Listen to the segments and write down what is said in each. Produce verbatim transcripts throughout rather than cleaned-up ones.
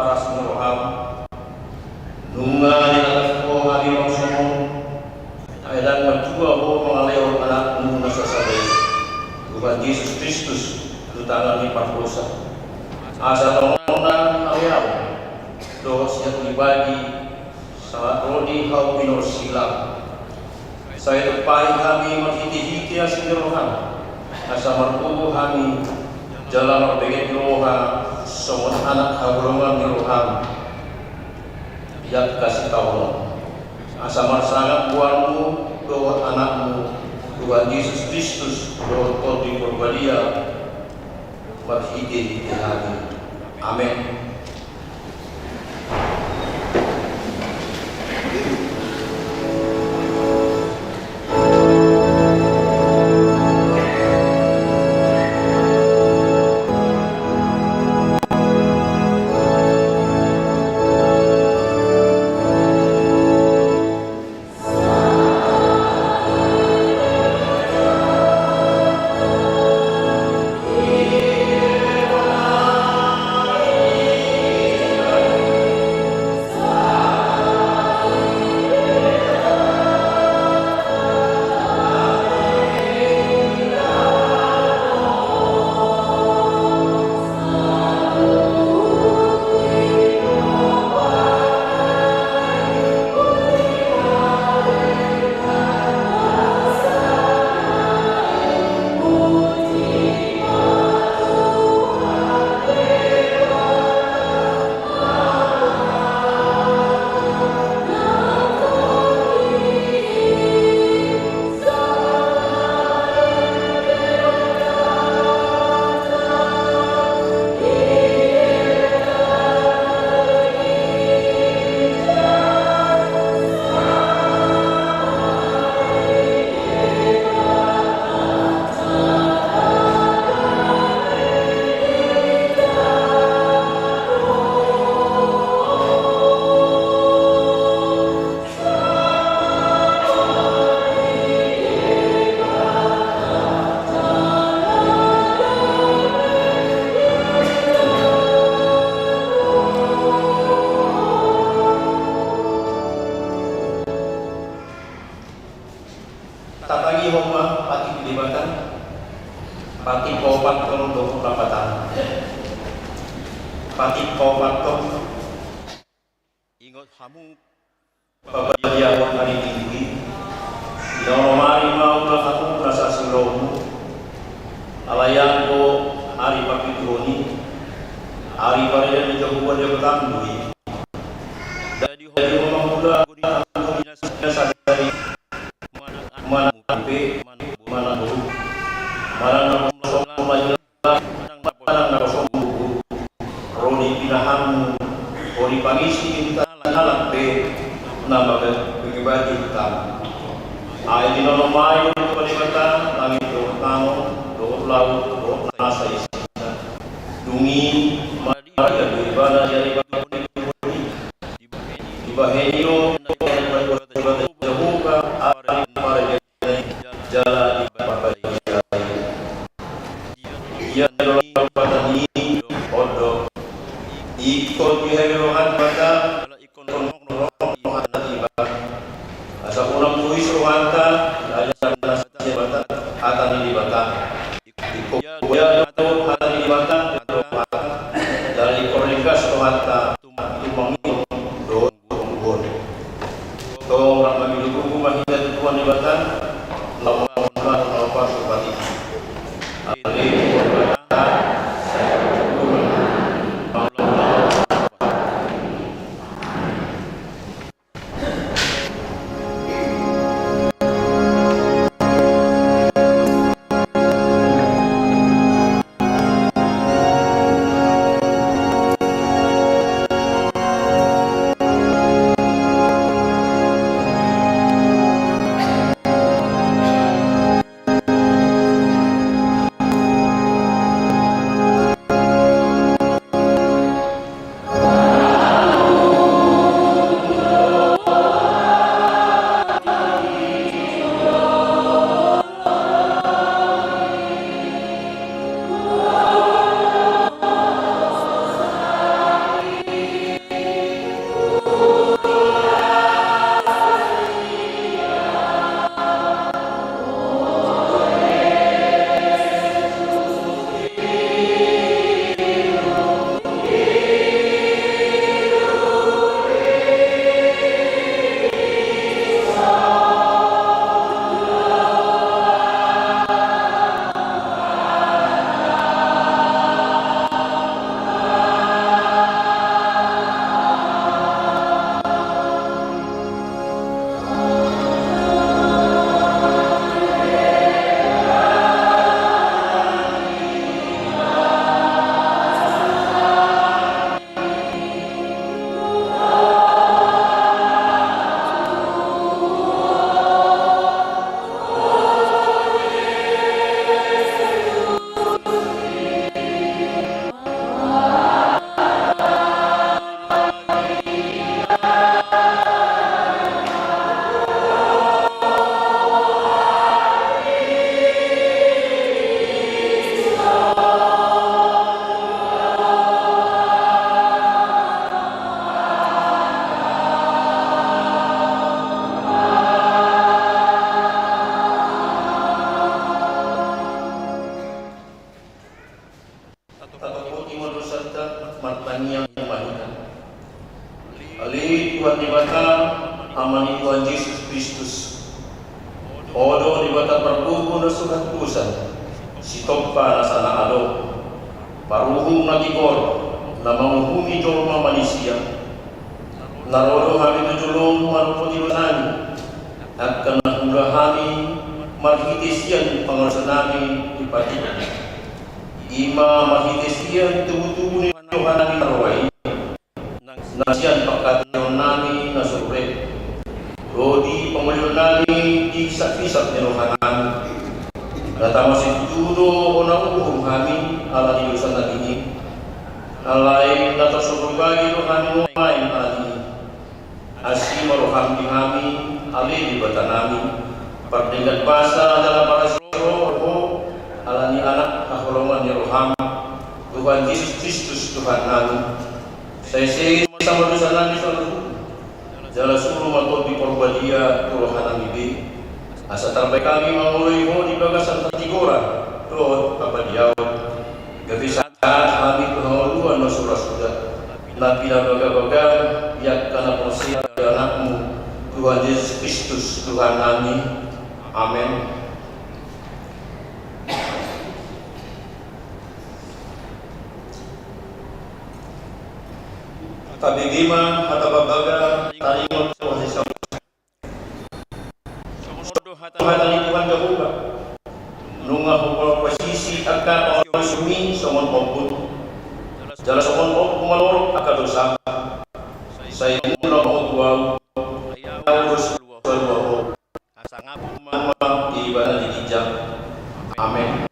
paras ni roham. Nunga dilatap Ho hami songon on, ai ndang mantua Ho mangalehon Anakmu na sasada i, Tuhan Jesus Kristus, tu tangan ni pardosa. Asa tongon na haleaon dohot siat ni bagi, sahat ro di hau pinorsilam. Sai tumpahi hami marhitehite asi ni roham, asa margogo hami jala marbege ni roha songon anak haholongan ni roham. Ia kasih tahu, asa marsangap goarmu dohot Anakmu, Tuhan Jesus Kristus, dohot Tondi Porbadia, marhitehite hami. Amen. Tatangihon ma patik ni Debata, patik paopathon dohot lapatan. Patik paopathon. Ingot hamu pabaliahon ari Minggu i, di na onom ari ma ulaon hamu na sasada i. Alai anggo ari papituhon i, ari parida ni Jahowa Debatam do i. Jadi ho ma mangula anggo di na sadari, manang anak pe, manang boru, manang na pola manang na poso, ro di pinahanmu, ro di pangisi ni halak pe na mangibati hutang. Ai di na onom ari do Debata langit dohot tano, dohot laut, dohot nasa isina. Dung i mardia do ibana di ari patupahon ni hori. Dibahen i do Debata Jahowa ari paradian i jala diparbadiai. Ia do lam ni Debata i, on do. Ingkon dihahiluhon Debata, ingkon rongrong rohanta iba. Asa unang tois rohanta, di ajar na sian Debata, hata ni Debata. Ingkon boha do hata ni Debata, jala ingkon ringgas rohanta tumangihon dohot gokhon. Tong rap mangihut gokhon ma hita tu Tuhan Debata, laho mangulahon na parsuparan i. Haleluya. ma hita. Ale Tuhan Debata, Ama ni Tuhan Jesus Kristus, Ho do Debata pargogo na so hantusan, Sitompa na sana adong, Paruhur na tigor, na manguhumi jolma manisia. Na ro do hami tu joloM manopoti dosanami, angka na huula hami marhite sian pangalaosionami di partingkian. I ma marhite sian tubutubu ni rohanami na roa i, nang sian pangkataionnami na so rap, ro di pangolihonnami di hisaphisap ni rohanami. Na tama situtu do hona uhur hami ala ni dosanami i. Alai na tarsongon bagi do hami nuaeng ala ni i. Asi ma rohaM di hami, ale Debatanami, pardenggan basa jala parasiroha Ho, ala ni Anak haholongan ni rohaM, Tuhan Jesus Kristus Tuhannami. Sai sesa ma dosanami saluhutna, jala suru ma Tondi Parbadia tu rohanami be, asa tarbahen hami mangoloi Ho di bagasan hatigoran dohot hapadiaon, gabe sahat hami tu hangoluan na so ra suda, na pinabagabaga di angka na porsea di AnakMu, Tuhan Jesus Kristus Tuhannami. Amen. Tabege ma hata bagabaga taringot tu hasesaan. Songon on do hata ni Tuhan Jahowa: Nunga hupaluasisi angka pangalaosionmi songon ombun, jala songon ombun ma lorok angka dosa. Sai mangula ma Ho tu ahu, ai ahu do sipalua Ho. Asa ngapung ma Ho ibana di ginjang. Amen.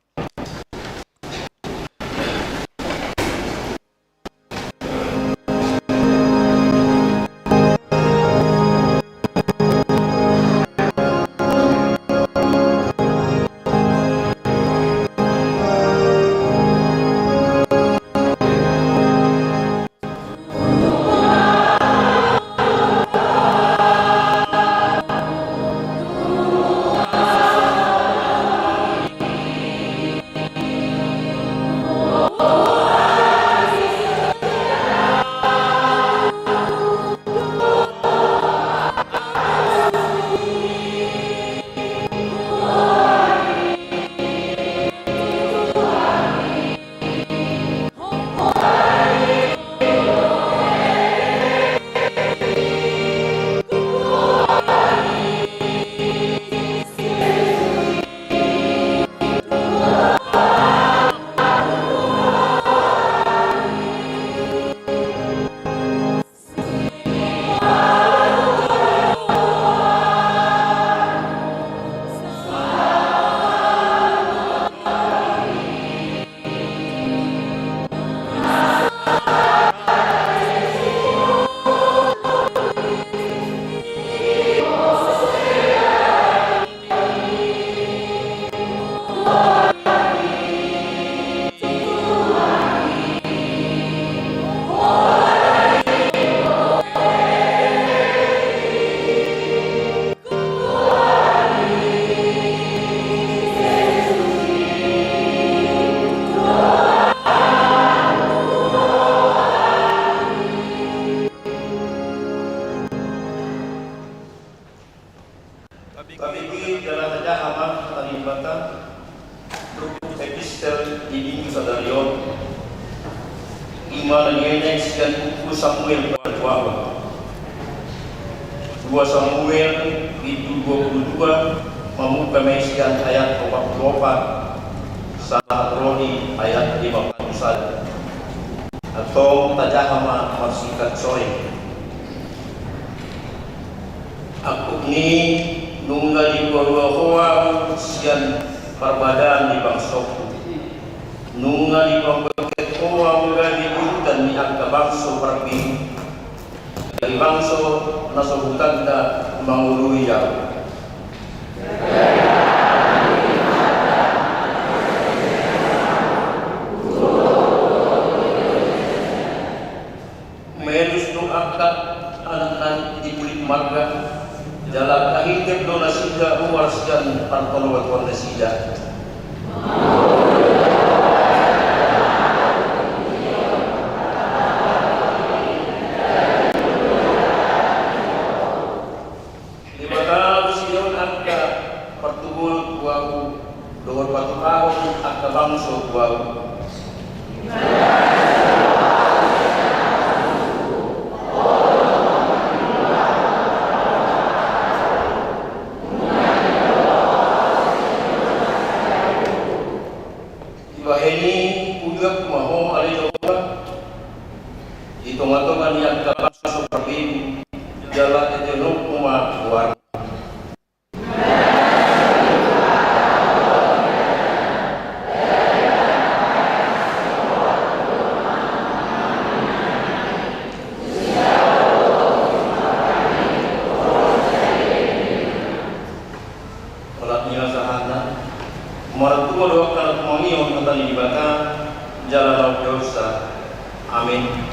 Tabege jala tajaha ma hata ni Debata, turpuk epistel di Minggu sadari on, i ma na nienet sian buku Samuel Paduahon. Dua Samuel, bindu dua pulu dua, mamungka ma i sian ayat opat pulu opat sahat ro di ayat lima pulu sada. Antong tajaha ma marsingkat soring. Angkup ni i, nunga dipaluahon Ho ahu sian parbadaan ni bangsongku. Nunga dipambahen Ho ahu gabe urutan ni angka bangso parbegu, gabe bangso na so hutanda mangoloi ahu. Meenos do angka anak na di pulik marga, jala tahitep do nasida ruar sian partoloan nasida. di tonga-tonga ni angka bangso parminggu, jala teteononku ma goarmu. Olat ni na sahatna, martua do angka na tumangihon hata ni Debata, jala na umpeopsa. Amin.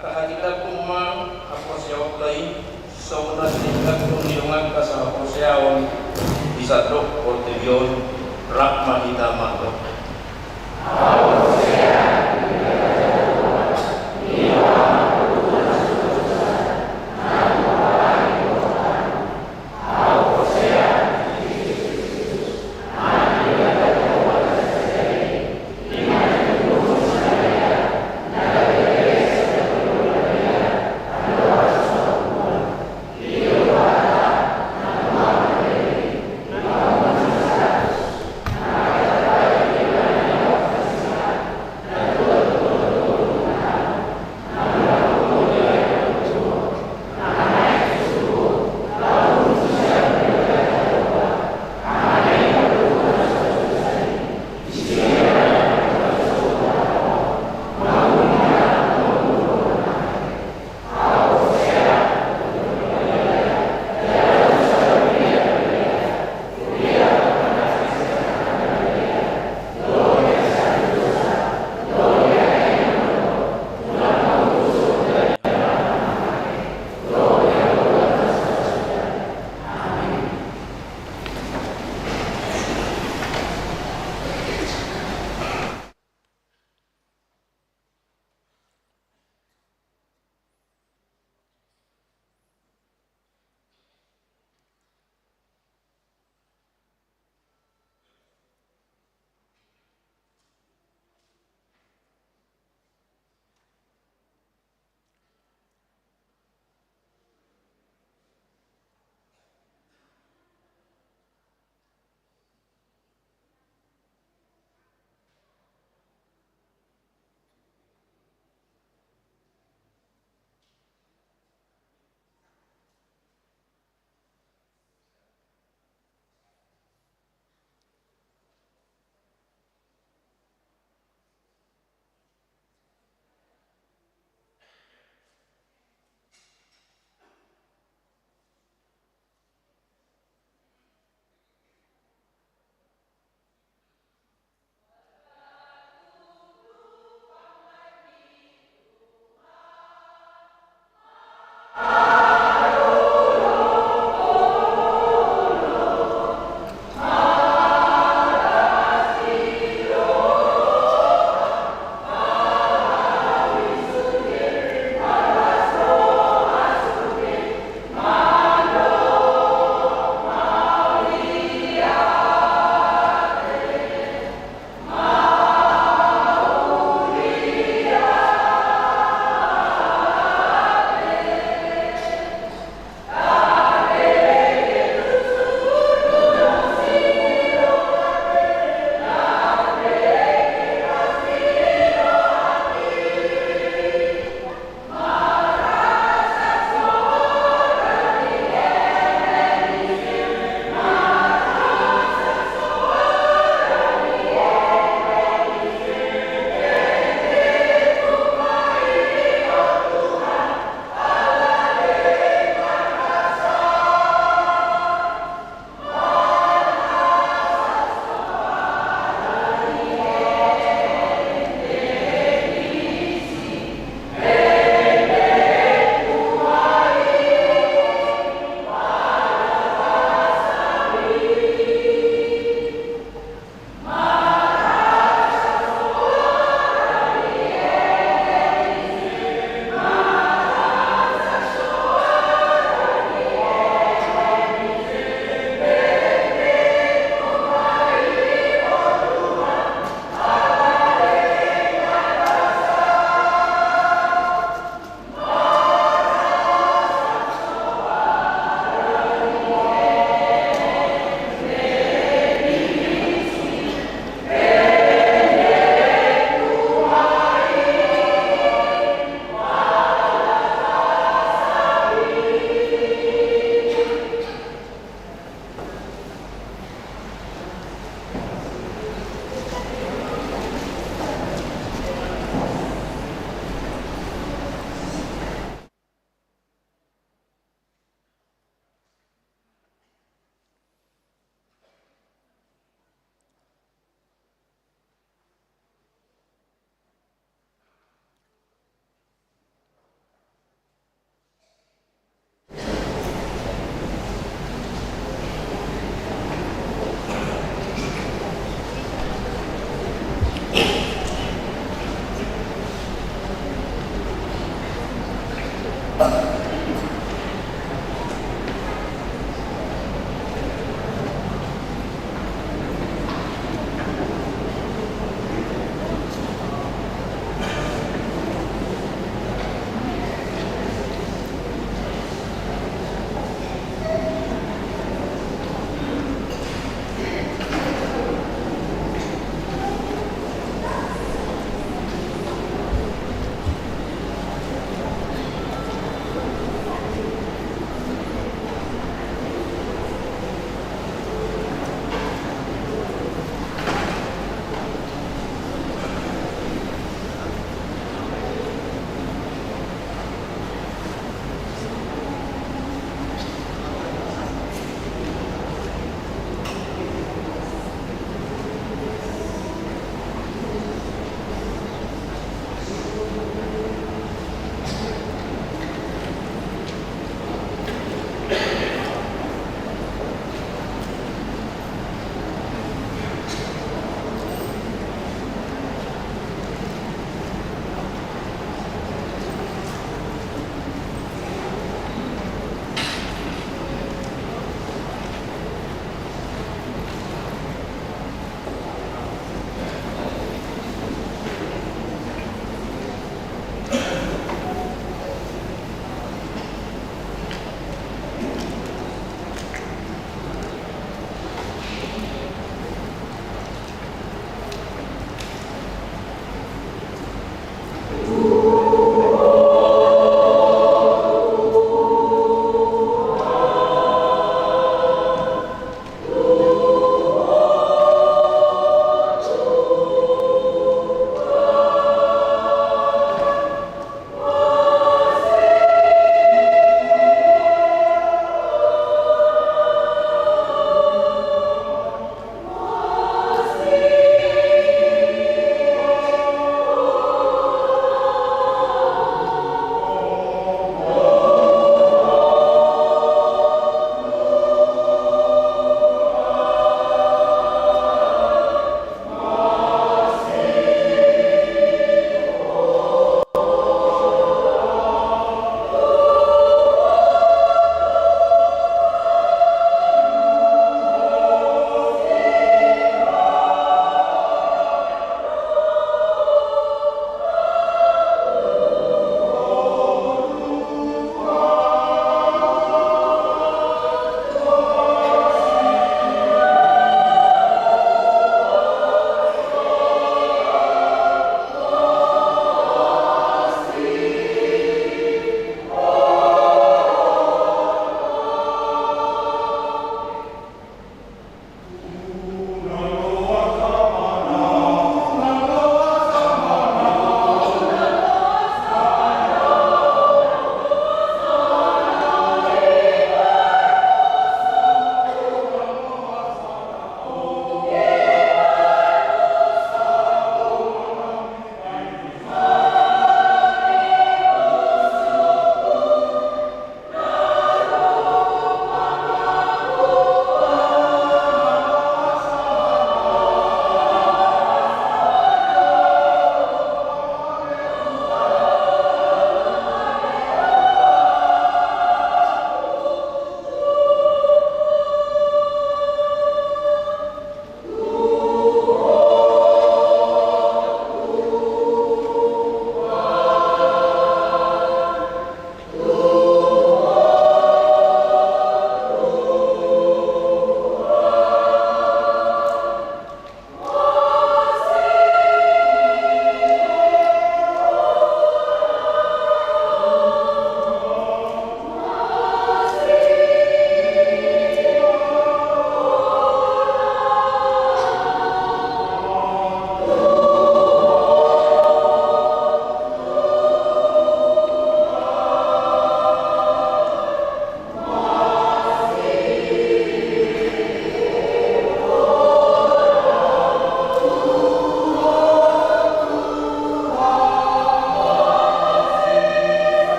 Tahatindangkon ma haporseaonta i, songon na tinindangkon ni donganna sahaporseaon di sandok portibi on. Rap ma hita mandok.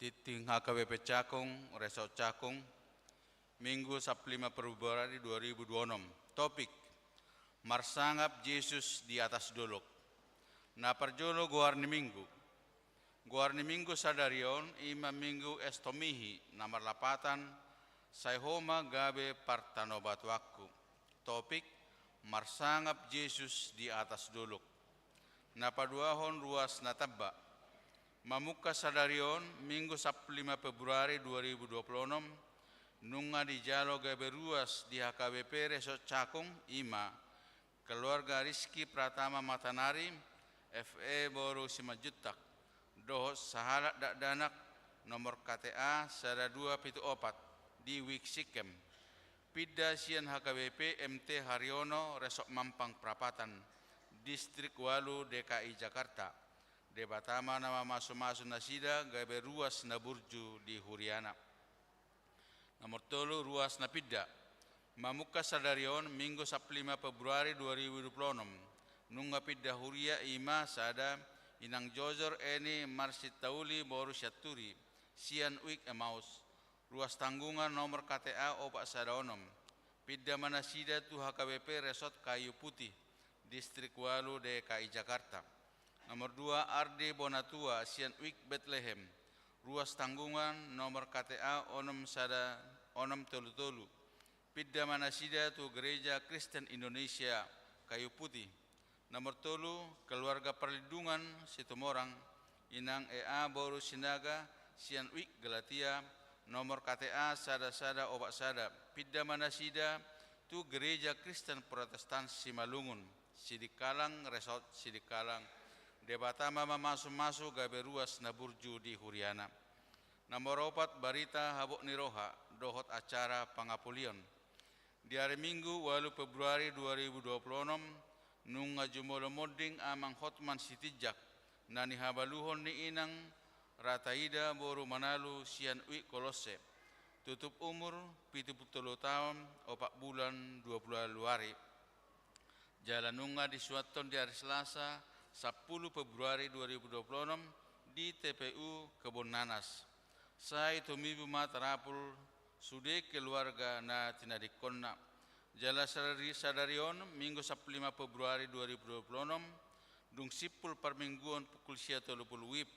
Tintin H K B P Cakung, Resort Cakung, Minggu sampulu lima Februari dua ribu dua puluh enam. Topik: Marsangap Jesus di atas dolok. Na parjolo, goar ni Minggu. Goar ni Minggu sadari on i ma Minggu Estomihi, na marlapatan Sai Homa Gabe Partanobatuanku. Topik: Marsangap Jesus di atas dolok. Na paduahon, ruas na tamba. Mamungka sadari on, Minggu sampulu lima Februari dua ribu dua puluh enam, nunga dijalo gabe ruas di H K B P Resort Cakung, i ma keluarga Rizky Pratama Matanari, F E boru Simanjuntak, dohot sahalak dakdanak, nomor K T A sada dua pitu opat, di Wik Sikem. Pinda sian H K B P M T Haryono, Resort Mampang Prapatan, Distrik ualu D K I Jakarta. Debata ma na mamasumasu nasida gabe ruas na burju di huriana. Nomor tolu, ruas na pinda. Mamungka sadari on, Minggu sampulu lima Februari dua ribu dua puluh enam, nunga pinda huria, i ma sada, Inang Jojor Eni Marsintauli boru Sianturi, sian Wik Emaus, ruas tanggungan, nomor K T A opat sada onom. Pinda ma nasida tu H K B P Resort Kayu Putih, Distrik ualu D K I Jakarta. Nomor dua, Ardi Bonatua sian Wik Betlehem, ruas tanggungan, nomor K T A onom sada onom tolu tolu. Pinda ma nasida tu Gereja Kristen Indonesia Kayu Putih. Nomor tolu, keluarga Parlindungan Situmorang, Inang E A boru Sinaga, sian Wik Galatia, nomor K T A sada sada opat sada. Pinda ma nasida tu Gereja Kristen Protestan Simalungun, Sidikalang, Resort Sidikalang. Debata ma mamasumasu gabe ruas na burju di huriana. Nomor opat, barita habot ni roha dohot acara pangapolion. Di ari Minggu, ualu Februari dua ribu dua puluh enam, nunga jumolo monding Amang Hotman Sitinjak, na nihabaluhon ni Inang Rataida boru Manalu, sian Wik Kolosse. Tutup umur pitu pulu tolu taon, opat bulan, dua pulu ualu ari. Jala nunga disuathon di ari Selasa, sampulu Februari dua ribu dua puluh enam, di T P U Kebon Nanas. Sai tumibu ma tarapul sude keluarga na tinadingkonna. Jala sadari, sadari on, Minggu sampulu lima Februari dua ribu dua puluh enam, dung simpul parmingguon pukul sia tolu pulu WIB,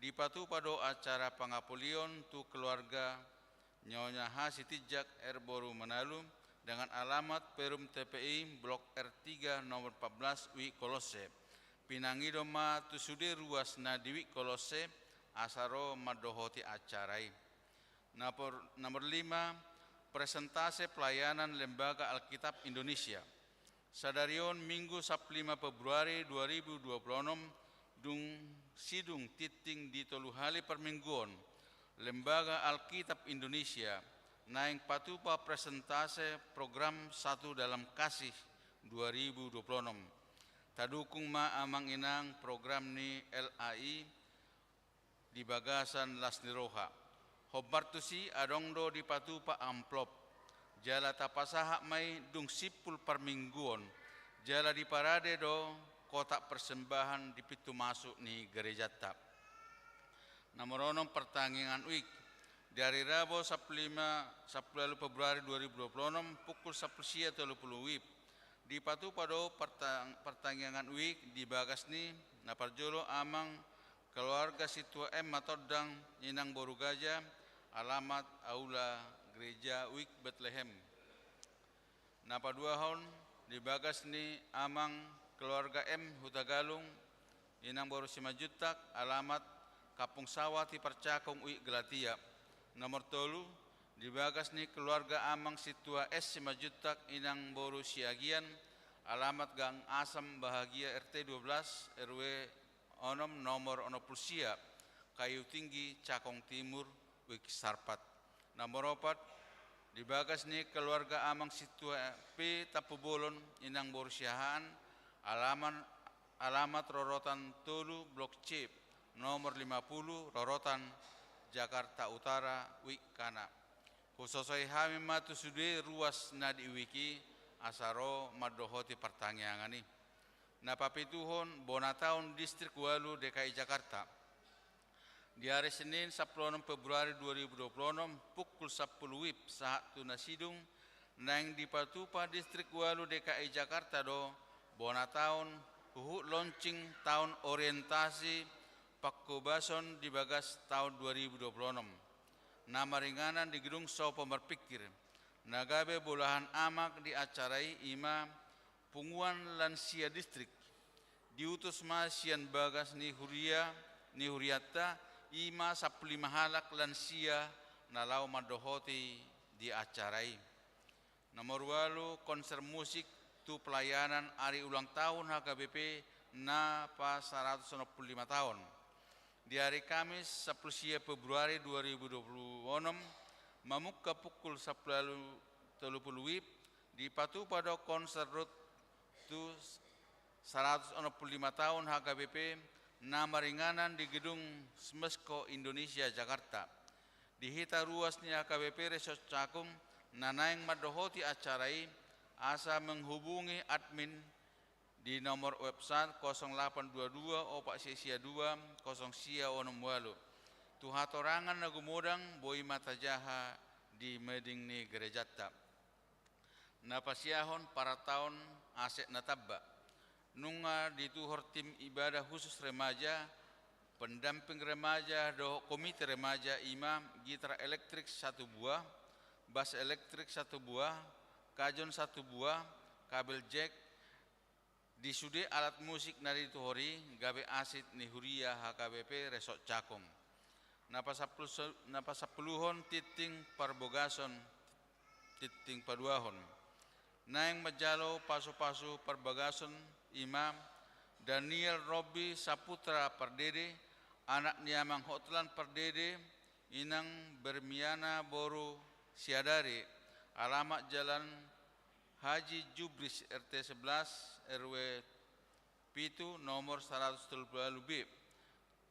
dipatupa do acara pangapolion tu keluarga Nyonya H. Sitinjak R boru Manalu, dengan alamat Perum T P I, Blok R tiga, nomor empat belas, Wik Kolosse. Pinangido ma tu sude ruas na di Wik Kolosse, asa ro mandohoti acara i. Napor-, nomor lima, presentase pelayanan Lembaga Alkitab Indonesia. Sadari on, Minggu sampulu lima Februari dua ribu dua puluh enam, dung sidung tintin di tolu hali parmingguon, Lembaga Alkitab Indonesia naeng patupa presentase program Satu Dalam Kasih dua ribu dua puluh enam. Tadukung ma amang inang program ni L A I di bagasan las ni roha. Hombar tusi adong do dipatupa amplop, jala tapasahat ma i dung simpul parmingguon, jala diparade do kotak persembahan di pintu masuk ni gerejanta. Nomor onom, partangiangan WIB. Di ari Rabu sampulu lima, sampulu ualu Februari dua ribu dua puluh enam, pukul sampulu sia tolu pulu WIB, dipatupa do partang-, partangiangan WIB di bagas ni, na parjolo, amang keluarga Sintua M Matondang, Inang boru Gaja, alamat Aula Gereja Wik Betlehem. Na paduahon, di bagas ni amang keluarga M Hutagalung, Inang boru Simanjuntak, alamat Kampung Sawah, Tiparcakung, Wik Galatia. Nomor tolu, di bagas ni keluarga amang Sintua S Simanjuntak, Inang boru Siagian, alamat Gang Asam Bahagia, R T dua belas, R W onom, nomor onom pulu sia, Kayu Tinggi, Cakung Timur, Wik Sarpat. Nomor opat, di bagas ni keluarga amang Sintua P Tampubolon, Inang boru Siahaan, alaman-, alamat rorotan tolu, Blok C, nomor lima pulu, rorotan Jakarta Utara, Wik Kana. Husosoi hami ma tu sude ruas na di WIB i, asa ro mandohoti partangiangan i. Na papituhon, bona taon Distrik ualu D K I Jakarta. Di ari Senin, sampulu onom Februari dua ribu dua puluh onom, pukul sampulu wib sahat tu na sidung, naeng dipatupa Distrik Ualu D K I Jakarta do bona taon, huhut launching taon orientasi pangkobason di bagas taon dua ribu dua puluh onom, na maringanan di Gedung Sopo Marpingkir. Na gabe bolahan amak di acara i ima punguan lansia distrik. Diutus ma sian bagas ni huria, ni hurianta, ima sampulu lima halak lansia na laho mandohoti di acara i. Nomor ualu, konser musik tu pelayanan ari ulang tahun H K B P na pa saratus onom pulu lima taon. Di ari Kamis, sampulu sia Februari dua ribu dua puluh onom, mamungka pukul sampulu tolu pulu wib, dipatupa do konser Road to saratus onom pulu lima taon H K B P na maringanan di gedung Smesco Indonesia Jakarta. Di hita ruas ni H K B P Resort Cakung na naeng mandohoti acara i, asa menghubungi admin di nomor WhatsApp kosong lapan dua dua opat sia sia dua kosong sia onom ualu. Tu hatorangan na gumodang boi ma tajaha di mading ni gerejanta. Na pasiahon parataon aset na tamba. Nunga dituhor tim ibadah khusus remaja, pendamping remaja dohot komite remaja ima gitar elektrik satu buah, bas elektrik satu buah, kajon satu buah, kabel jack, di sude alat musik na dituhor i gabe aset ni huria H K B P Resort Cakung. Na pasampulu-, na pasampuluhon tingting parbogason, tingting paduahon. Naeng manjalo pasupasu parbagason ima Daniel Robby Saputra Pardede, anak ni Amang Hotlan Pardede, Inang Bermiana boru Siadari, alamat Jalan Haji Jubris, R T sebelas, R W pitu, nomor saratus tolu pulu ualu B,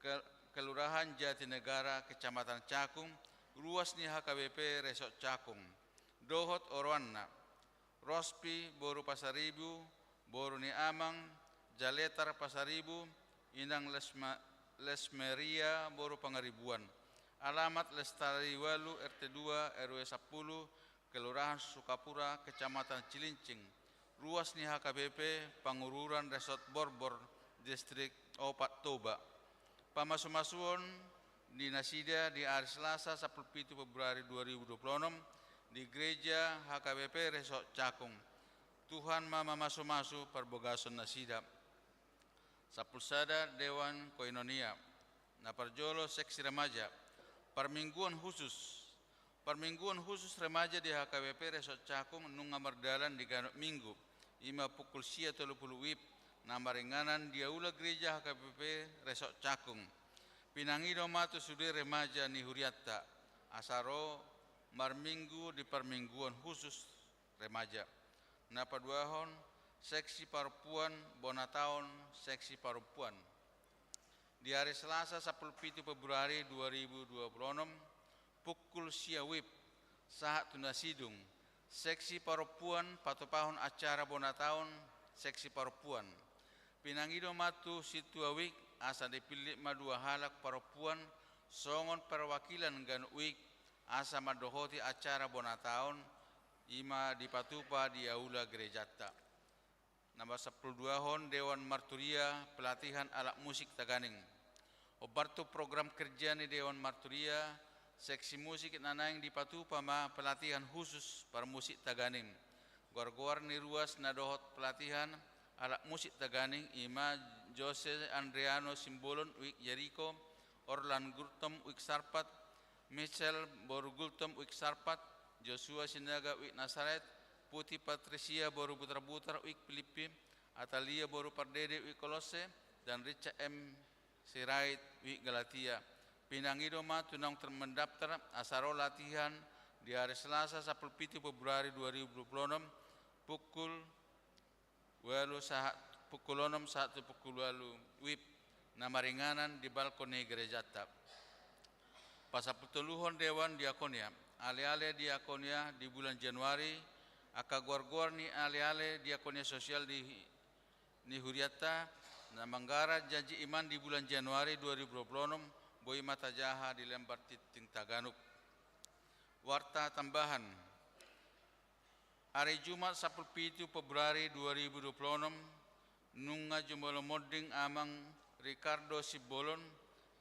Ke-, Kelurahan Jatinegara, Kecamatan Cakung, ruas ni H K B P Resort Cakung. Dohot oroanna: Rospi boru Pasaribu, boru ni Amang Jaletar Pasaribu, Inang Lesma-, Lesmeria boru Pangaribuan. Alamat Lestari ualu, R T dua, R W sampulu, Kelurahan Sukapura, Kecamatan Cilincing, ruas ni H K B P Pangururan Resort Borbor, Distrik Opat Toba. Pamasumasuon di nasida di ari Selasa, sampulu pitu Februari dua ribu dua puluh onom, di Gereja H K B P Resort Cakung. Tuhan ma mamasumasu parbagason nasida. Sampulu sada, Dewan Koinonia. Na parjolo, seksi remaja. Parmingguon khusus. Parmingguon khusus remaja di H K B P Resort Cakung nunga mardalan di ganup minggu, ima pukul sia tolu pulu wib, na maringanan di aula gereja H K B P Resort Cakung. Pinangido ma tu sude remaja ni hurianta, asa ro marminggu di parmingguon khusus remaja. Na paduahon, seksi parompuan, bona taon seksi parompuan. Di ari Selasa, sampulu pitu Februari dua ribu dua puluh onom, pukul sia wib sahat tu na sidung, seksi parompuan patupahon acara bona taon seksi parompuan. Pinangido ma tu sintua wijk asa dipillit ma dua halak parompuan songon perwakilan ganup wijk asa mandohoti acara bona taon, ima dipatupa di aula gerejanta. Na pasampulu duahon, Dewan Marturia, pelatihan alat musik taganing. Hombar tu program kerja ni Dewan Marturia, seksi musik na naeng dipatupa ma pelatihan khusus parmusik taganing. Goargoar ni ruas na dohot pelatihan alat musik taganing ima Jose Andreano Simbolon, wijk Jeriko, Orlan Gultom, wijk Sarpat, Michel boru Gultom, wijk Sarpat, Joshua Sinaga, wijk Nasaret, Puti Patrisia boru Butarbutar, wijk Pilippi, Atalia boru Pardede, wijk Kolosse, dan Richard M Sirait, wijk Galatia. Pinangido ma tu naung termendaftar asa ro latihan di ari Selasa, sampulu pitu Februari dua ribu dua puluh onom, pukul ualu sahat, pukul onom sahat tu pukul ualu wib, na maringanan di balkon ni gerejanta. Pasampulu toluhon, Dewan Diakonia. Ale-ale diakonia di bulan Januari. Angka goargoar ni ale-ale diakonia sosial di, ni hurianta na manggarar janji iman di bulan Januari dua ribu dua puluh onom, Boi ma tajaha di lembar tingting taganup. Warta tambahan. Ari Jumat sampulu pitu Februari dua ribu dua puluh enam, nunga jumolo monding Amang Ricardo Simbolon,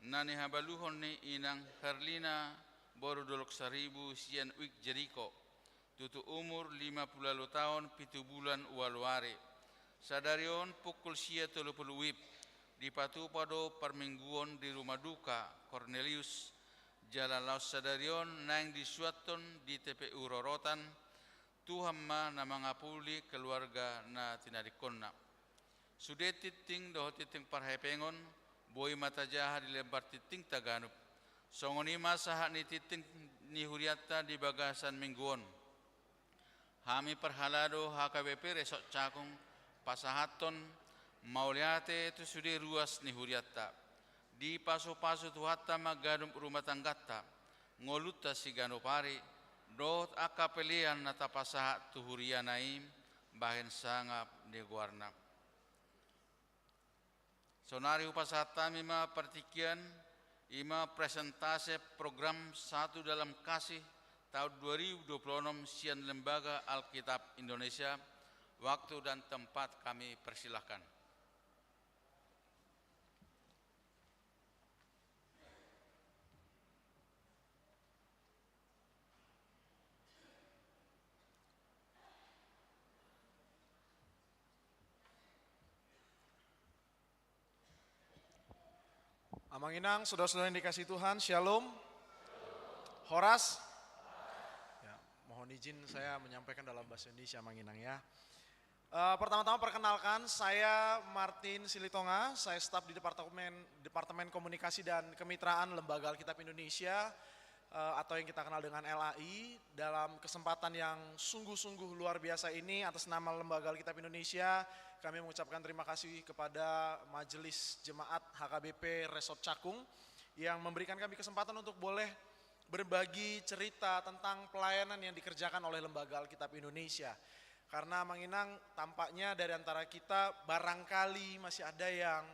na nihabaluhon ni Inang Herlina boru Dolok Saribu sian Wijk Jeriko, tutu umur lima pulu ualu taon pitu bulan ualu ari. Sadari on pukul sia tolu pulu WIB, dipatupa do parmingguon di rumah duka Cornelius, jala laos sadari on naeng disuanhon di T P U Rorotan. Tuhan ma na mangapuli keluarga na tinadingkonna. Sude tingting dohot tingting parhepengon, boi ma tajaha di lembar tingting taganup. Songon i ma sahat ni tingting ni hurianta di bagasan minggu on. Hami parhalado H K B P Resort Cakung pasahathon mauliate tu sude ruas ni hurianta. Dipasupasu Tuhanta ma ganup rumah tangganta, ngolunta siganup ari, dohot angka pelean na tapasahat tu huriana i bahen sangap ni goarna. Saonari hupasahat hami ma partingkian, i ma presentase program Satu Dalam Kasih taon dua ribu dua puluh enam sian Lembaga Alkitab Indonesia. Waktu dan tempat kami persilahkan. Amang Inang, saudara-saudara yang dikasihi Tuhan, Shalom. Horas. Ya, mohon izin saya menyampaikan dalam bahasa Indonesia, Amang Inang, ya. Eh, pertama-tama perkenalkan, saya Martin Silitonga, saya staf di Departemen, Departemen Komunikasi dan Kemitraan Lembaga Alkitab Indonesia, eh, atau yang kita kenal dengan L A I. Dalam kesempatan yang sungguh-sungguh luar biasa ini, atas nama Lembaga Alkitab Indonesia, kami mengucapkan terima kasih kepada Majelis Jemaat H K B P Resort Cakung yang memberikan kami kesempatan untuk boleh berbagi cerita tentang pelayanan yang dikerjakan oleh Lembaga Alkitab Indonesia. Karena, Amang Inang, tampaknya dari antara kita barangkali masih ada yang,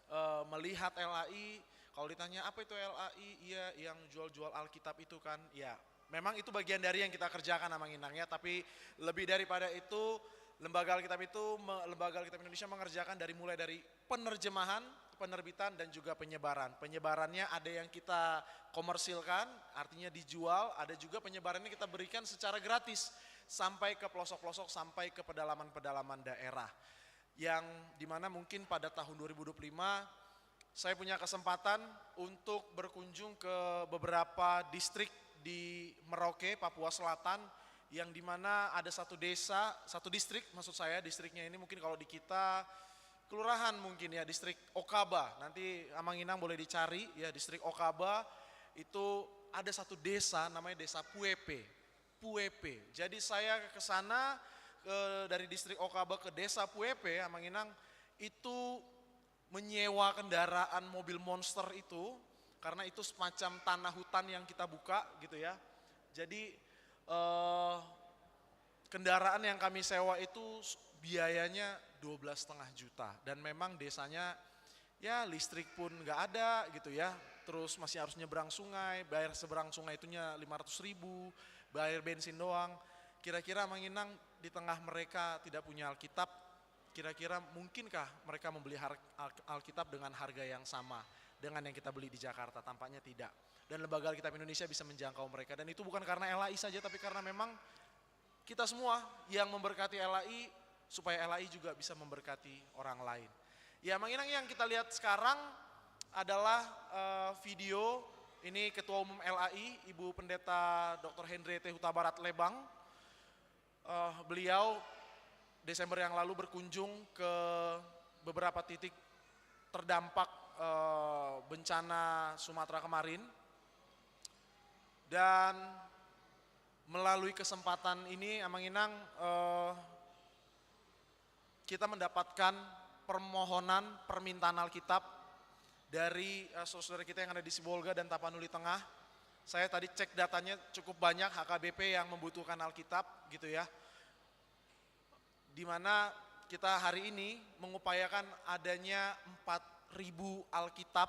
eh, melihat L A I, kalau ditanya, "Apa itu L A I?" "Iya, yang jual-jual Alkitab itu, kan." Ya, memang itu bagian dari yang kita kerjakan, Amang Inang, ya, tapi lebih daripada itu, Lembaga Alkitab itu me-, Lembaga Alkitab Indonesia mengerjakan dari, mulai dari penerjemahan, penerbitan, dan juga penyebaran. Penyebarannya ada yang kita komersilkan, artinya dijual, ada juga penyebarannya kita berikan secara gratis sampai ke pelosok-pelosok, sampai ke pedalaman-pedalaman daerah. Yang dimana mungkin pada tahun dua ribu dua puluh lima, saya punya kesempatan untuk berkunjung ke beberapa distrik di Merauke, Papua Selatan, yang dimana ada satu desa, satu distrik, maksud saya, distriknya ini mungkin kalau di kita kelurahan mungkin, ya, distrik Okaba. Nanti Amang Inang boleh dicari, ya, distrik Okaba itu ada satu desa namanya Desa Puepe. Puepe. Jadi saya ke sana, ke, dari distrik Okaba ke Desa Puepe, Amang Inang, itu menyewa kendaraan mobil monster itu, karena itu semacam tanah hutan yang kita buka gitu, ya. Jadi, eh, kendaraan yang kami sewa itu s-, biayanya dua belas setengah juta. Dan memang desanya, ya, listrik pun nggak ada gitu, ya. Terus masih harus nyebrang sungai, bayar seberang sungai itunya lima ratus ribu, bayar bensin doang. Kira-kira, Amang Inang, di tengah mereka tidak punya Alkitab, kira-kira mungkinkah mereka membeli har-, Al-, Alkitab dengan harga yang sama dengan yang kita beli di Jakarta? Tampaknya tidak. Dan Lembaga Alkitab Indonesia bisa menjangkau mereka. Dan itu bukan karena L A I saja, tapi karena memang kita semua yang memberkati L A I, supaya L A I juga bisa memberkati orang lain. Ya, Amang Inang, yang kita lihat sekarang adalah, eh, video, ini Ketua Umum L A I, Ibu Pendeta Doktor Henriette Hutabarat Lebang. Eh, beliau Desember yang lalu berkunjung ke beberapa titik terdampak, eh, bencana Sumatera kemarin. Dan melalui kesempatan ini, Amang Inang, eh, kita mendapatkan permohonan permintaan Alkitab dari, eh, saudara kita yang ada di Sibolga dan Tapanuli Tengah. Saya tadi cek datanya, cukup banyak H K B P yang membutuhkan Alkitab gitu, ya. Di mana kita hari ini mengupayakan adanya empat ribu Alkitab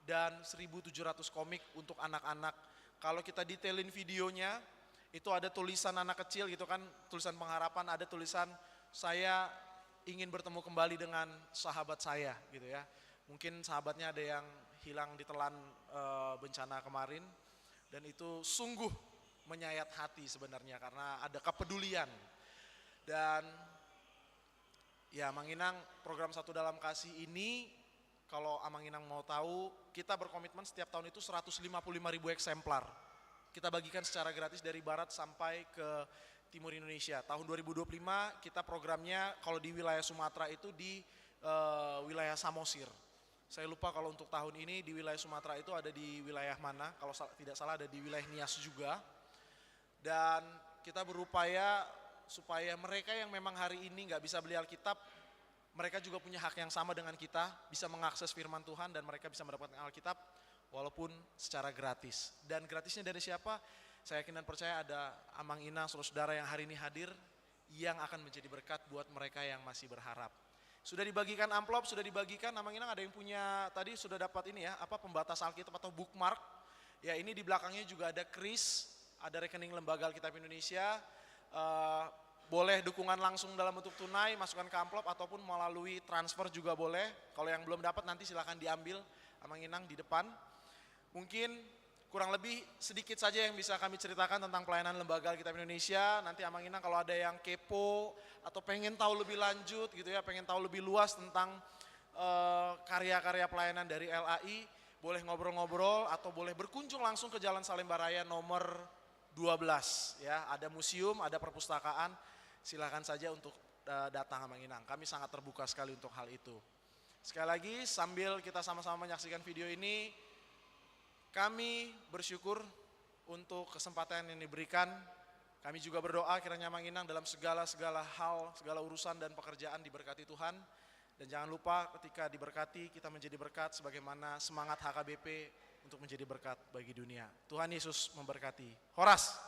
dan seribu tujuh ratus komik untuk anak-anak. Kalau kita detailin videonya, itu ada tulisan anak kecil gitu kan, tulisan pengharapan, ada tulisan, "Saya ingin bertemu kembali dengan sahabat saya," gitu ya. Mungkin sahabatnya ada yang hilang ditelan, eh, bencana kemarin, dan itu sungguh menyayat hati sebenarnya karena ada kepedulian. Dan ya, Amang Inang, program Satu Dalam Kasih ini, kalau Amang Inang mau tahu, kita berkomitmen setiap tahun itu seratus lima puluh lima ribu eksemplar. Kita bagikan secara gratis dari barat sampai ke timur Indonesia. Tahun dua ribu dua puluh lima kita programnya kalau di wilayah Sumatera itu di, eh, wilayah Samosir. Saya lupa kalau untuk tahun ini di wilayah Sumatera itu ada di wilayah mana, kalau sal-, tidak salah ada di wilayah Nias juga. Dan kita berupaya supaya mereka yang memang hari ini nggak bisa beli Alkitab, mereka juga punya hak yang sama dengan kita, bisa mengakses firman Tuhan dan mereka bisa mendapatkan Alkitab walaupun secara gratis. Dan gratisnya dari siapa? Saya yakin dan percaya ada Amang Inang, saudara-saudara yang hari ini hadir, yang akan menjadi berkat buat mereka yang masih berharap. Sudah dibagikan amplop, sudah dibagikan, Amang Inang ada yang punya, tadi sudah dapat ini ya, apa, pembatas Alkitab atau bookmark. Ya, ini di belakangnya juga ada kris, ada rekening Lembaga Alkitab Indonesia. Eh, boleh dukungan langsung dalam bentuk tunai, masukkan ke amplop, ataupun melalui transfer juga boleh. Kalau yang belum dapat, nanti silakan diambil, Amang Inang, di depan. Mungkin kurang lebih sedikit saja yang bisa kami ceritakan tentang pelayanan Lembaga Alkitab Indonesia. Nanti Amang Inang kalau ada yang kepo atau pengen tahu lebih lanjut gitu ya, pengen tahu lebih luas tentang, eh, karya-karya pelayanan dari L A I, boleh ngobrol-ngobrol atau boleh berkunjung langsung ke Jalan Salemba Raya nomor dua belas ya. Ada museum, ada perpustakaan. Silakan saja untuk, eh, datang, Amang Inang. Kami sangat terbuka sekali untuk hal itu. Sekali lagi, sambil kita sama-sama menyaksikan video ini, kami bersyukur untuk kesempatan yang diberikan. Kami juga berdoa kiranya Amang Inang dalam segala-segala hal, segala urusan dan pekerjaan diberkati Tuhan. Dan jangan lupa, ketika diberkati, kita menjadi berkat sebagaimana semangat H K B P untuk menjadi berkat bagi dunia. Tuhan Yesus memberkati. Horas.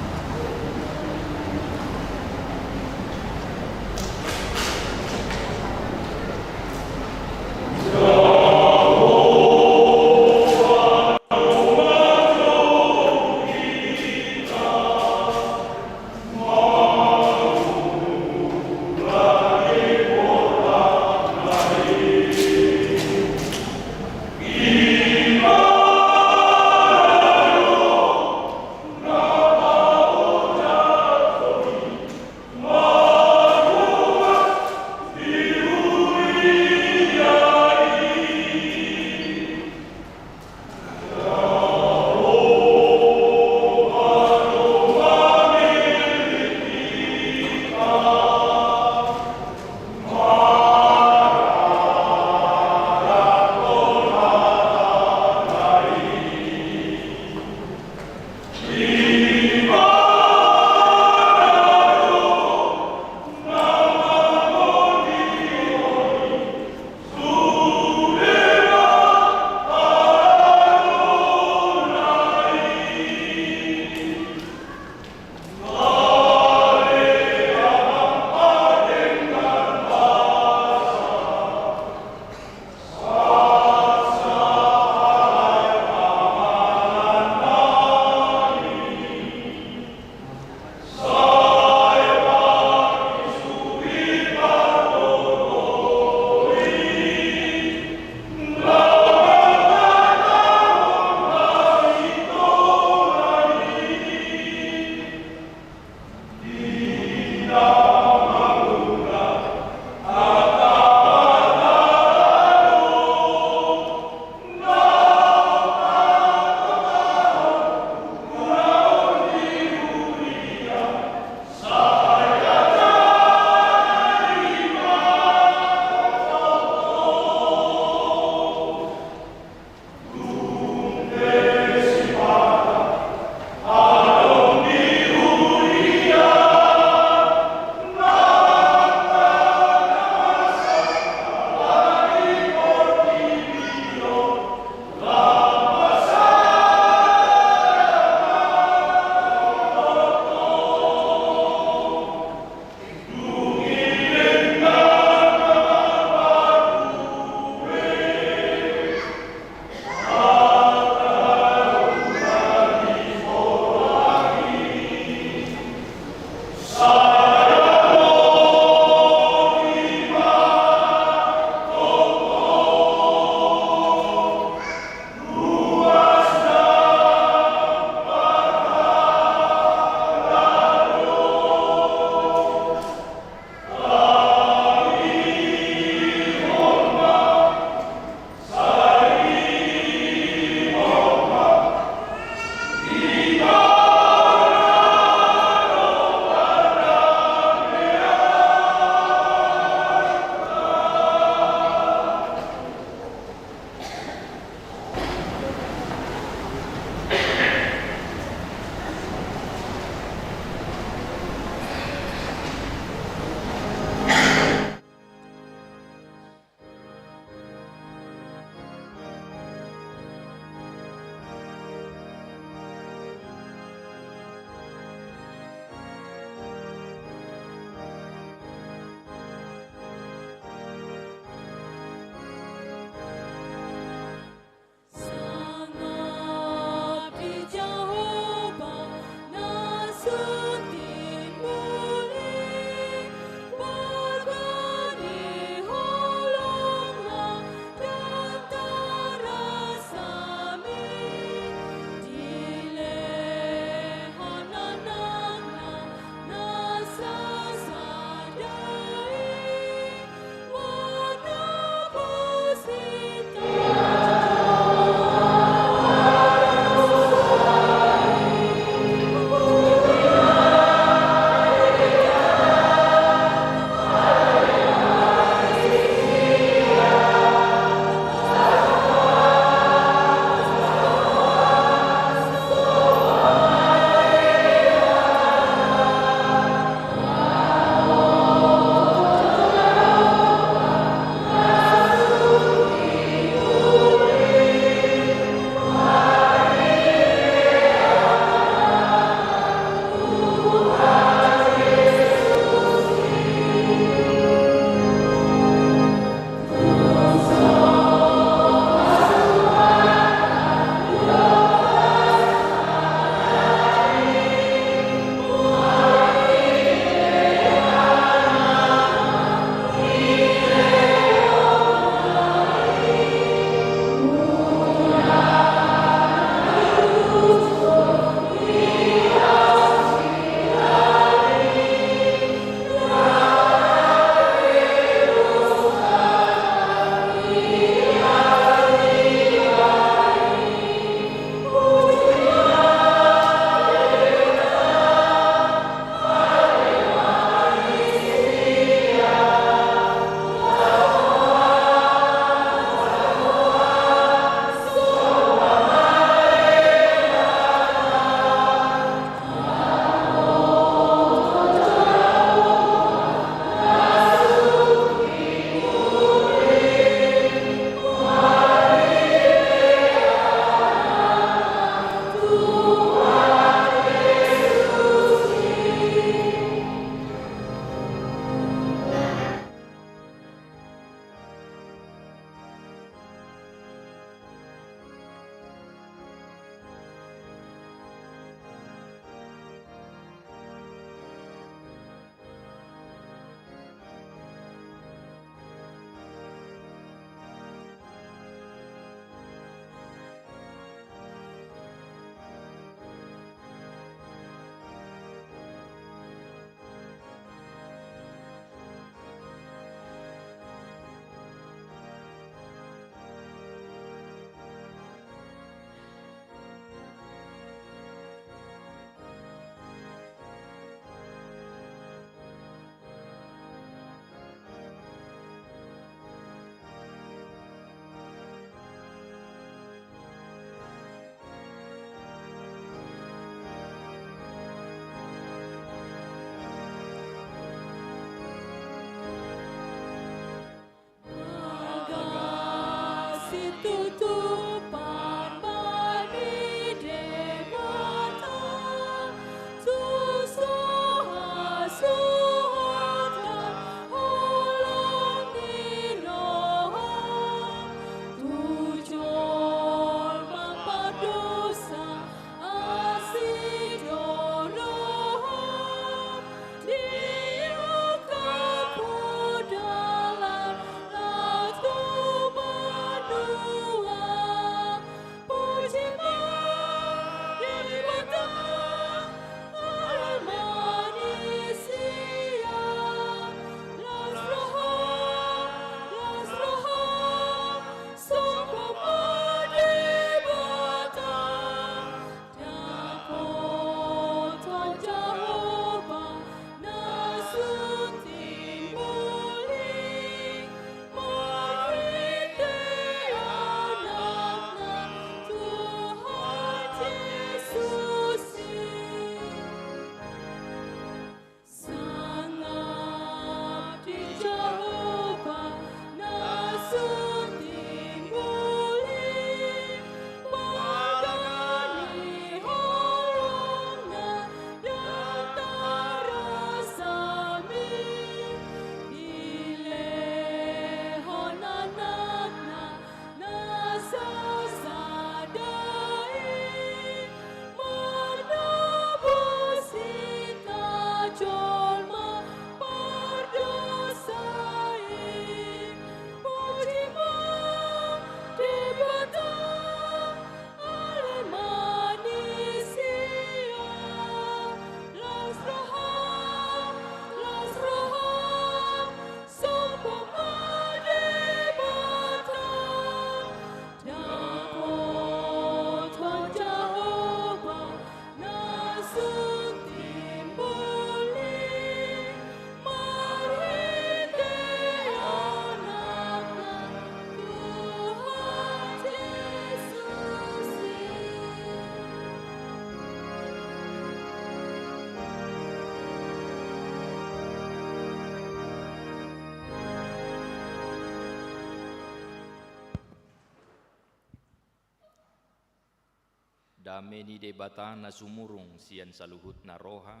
Dame ni Debata na sumurung sian saluhutna roha,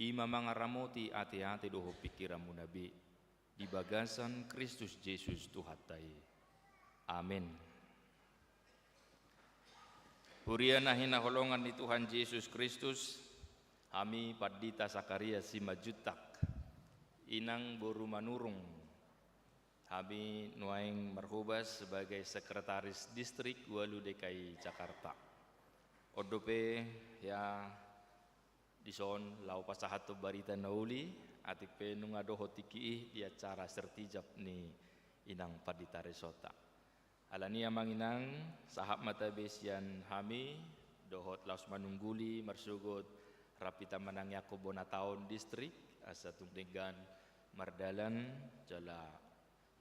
i ma mangaramoti ateate dohot pingkiranmuna be, di bagasan Kristus Jesus Tuhanta i. Amen. Huria na hinaholongan ni Tuhan Jesus Kristus, hami Pandita Zakarias Simanjuntak, inang boru Manurung, hami nuaeng marhobas sebagai Sekretaris Distrik ualu D K I Jakarta. On dope, ya, dison laho pasahathon barita na uli, atik pe nunga dohot tingki i di acara sertijab ni inang pandita resonta. Alani i, amang inang, sahat ma tabe sian hami, dohot laos manungguli marsogot rap hita manangiangkon bona taon distrik, asa tung denggan mardalan, jala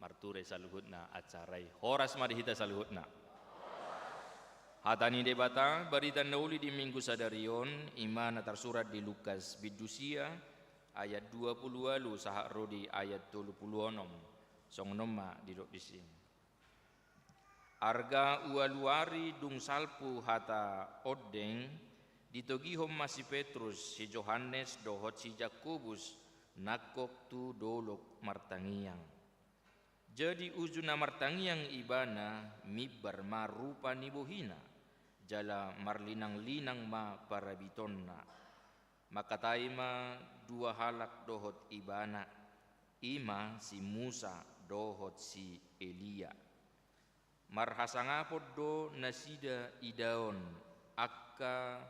marture saluhutna acara i. Horas ma di hita saluhutna. Hata ni Debata, barita na uli di Minggu sadari on, i ma na tarsurat di Lukas bindu sia, ayat dua pulu ualu sahat ro di ayat tolu pulu onom. Songon on ma didok disi. Arga ualu ari dung salpu hata ondeng, ditogihon ma si Petrus, si Johannes, dohot si Jakobus, nangkok tu dolok martangiang. Jadi uju na martangiang ibana, mimbar ma rupa ni bohina, jala marlinanglinang ma parabitonna. Mangkatai ma dua halak dohot ibana, i ma si Musa dohot si Elia. Marhasangapon do nasida idaon angka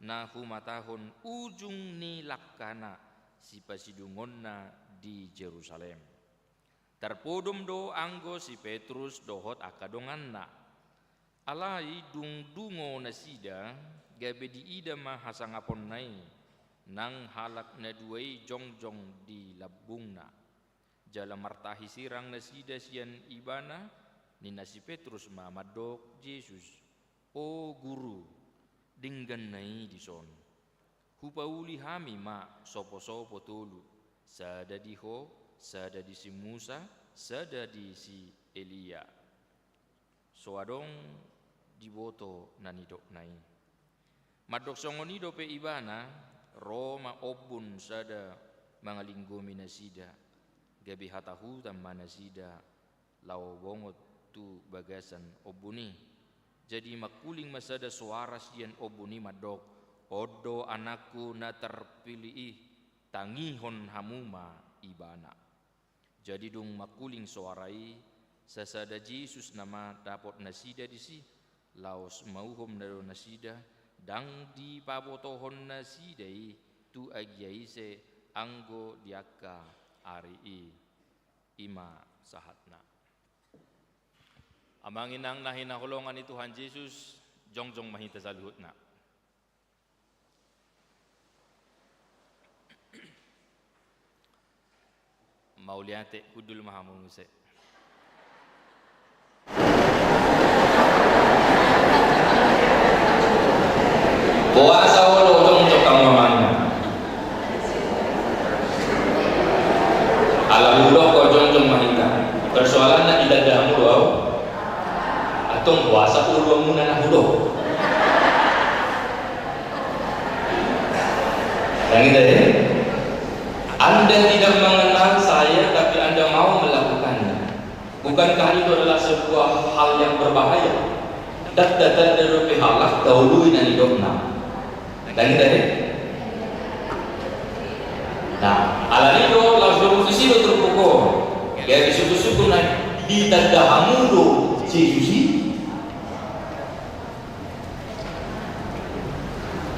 na humatahon ujung ni langkana sipasidungonna di Jerusalem. Tarpodom do anggo si Petrus dohot angka donganna. Alai dung dungo nasida, gabe diida ma hasangaponna i, nang halak na dua i jongjong di lambungna. Jala martahi sirang nasida sian ibana, ninna si Petrus ma mandok Jesus, "O Guru, dengganna i dison. Hupauli hami ma soposopo tolu, sada di Ho, sada di si Musa, sada di si Elia." So adong diboto na nidokna i. Mandok songon i dope ibana, ro ma ombun sada mangalinggomi nasida, gabe hatahutan ma nasida laho bongot tu bagasan ombun i. Jadi mangkuling ma sada soara sian ombun i mandok, "On do anakku na tarpilih i, tangihon hamu ma ibana." Jadi dung mangkuling soara i, sasada Jesus nama dapot nasida disi, laos mauhom na do nasida, ndang dipabotohon nasida i tu agia ise anggo di angka ari i. I ma sahatna. Amang inang na hinaholongan ni Tuhan Jesus, jongjong ma hita saluhutna. Mauliate, hundul ma hamu muse. Boasa olo jongjong hamu amang? Ala hudok ho jongjong ma hita. Persoalanna ditanda hamu do au. Antong boasa oloanmuna na hudok? Yang itu ya. Anda tidak mengenal saya, tapi Anda mau melakukannya. Bukankah itu adalah sebuah hal yang berbahaya? Ndang tatanda dope halak taului na nidokna. Ndang i da he. Nah, alani i do laos domu tusi do turpuk on. Gabe suku-suku na ditanda hamu do Jesus i.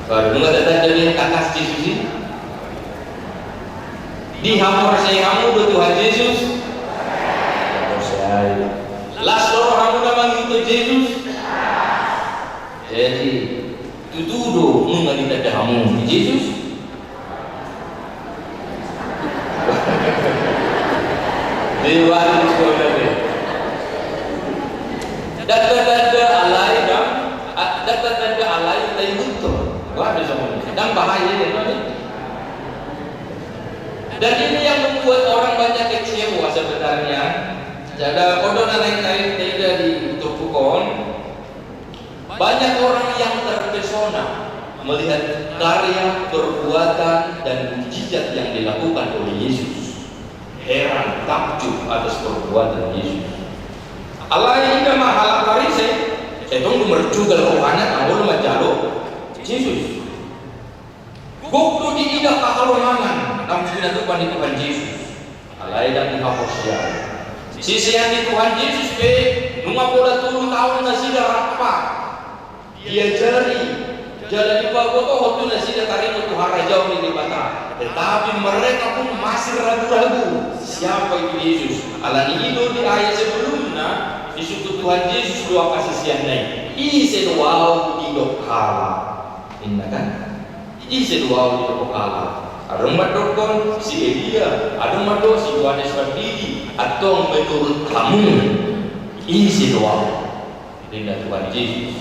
Baru nunga tatanda be tangkas Jesus i. Dihaporseai hamu do Tuhan Jesus? Haporseai. Las do rohamuna mangihuthon Jesus? Jadi, tutu do nunga ditanda hamu ni Jesus? Di warung sekolah ni. Ndang tatanda alai ndang, a-, ndang tatanda alai taihuthon. Wah, bisa ngomong. Ndang bahaya ya, Pak. Dan ini yang membuat orang banyak kecewa sebenarnya. Jadi, on do na naeng taida di turpuk on. Banyak orang yang terkecewa terpesona melihat karya, perbuatan, dan mujizat yang dilakukan oleh Yesus. Heran, takjub atas perbuatan Yesus. Alai ida ma halak Parise, etong do merjugal rohana, na olo manjalo Jesus. Gok do diida haholongangan na pinatupa ni Tuhan Jesus. Alai ndang dihaporseai. Sisean ni Tuhan Jesus pe, nunga pola tolu taon nasida rap diajari, jala dipabotohon tu nasida taringot tu harajaon ni Debata. Tetapi mereka pun masih ragu-ragu siapa itu Yesus. Alani i do di ayat sebelumna disebut Tuhan Jesus do angka siseanna i, "Ise do Ahu didok halak?" Inna kan? "Ise do Ahu didok halak?" Adong mandokkon si Elia, adong mandok si Johannes Pandidi. Antong menurut hamu, ise do Ahu? Ninna Tuhan Jesus.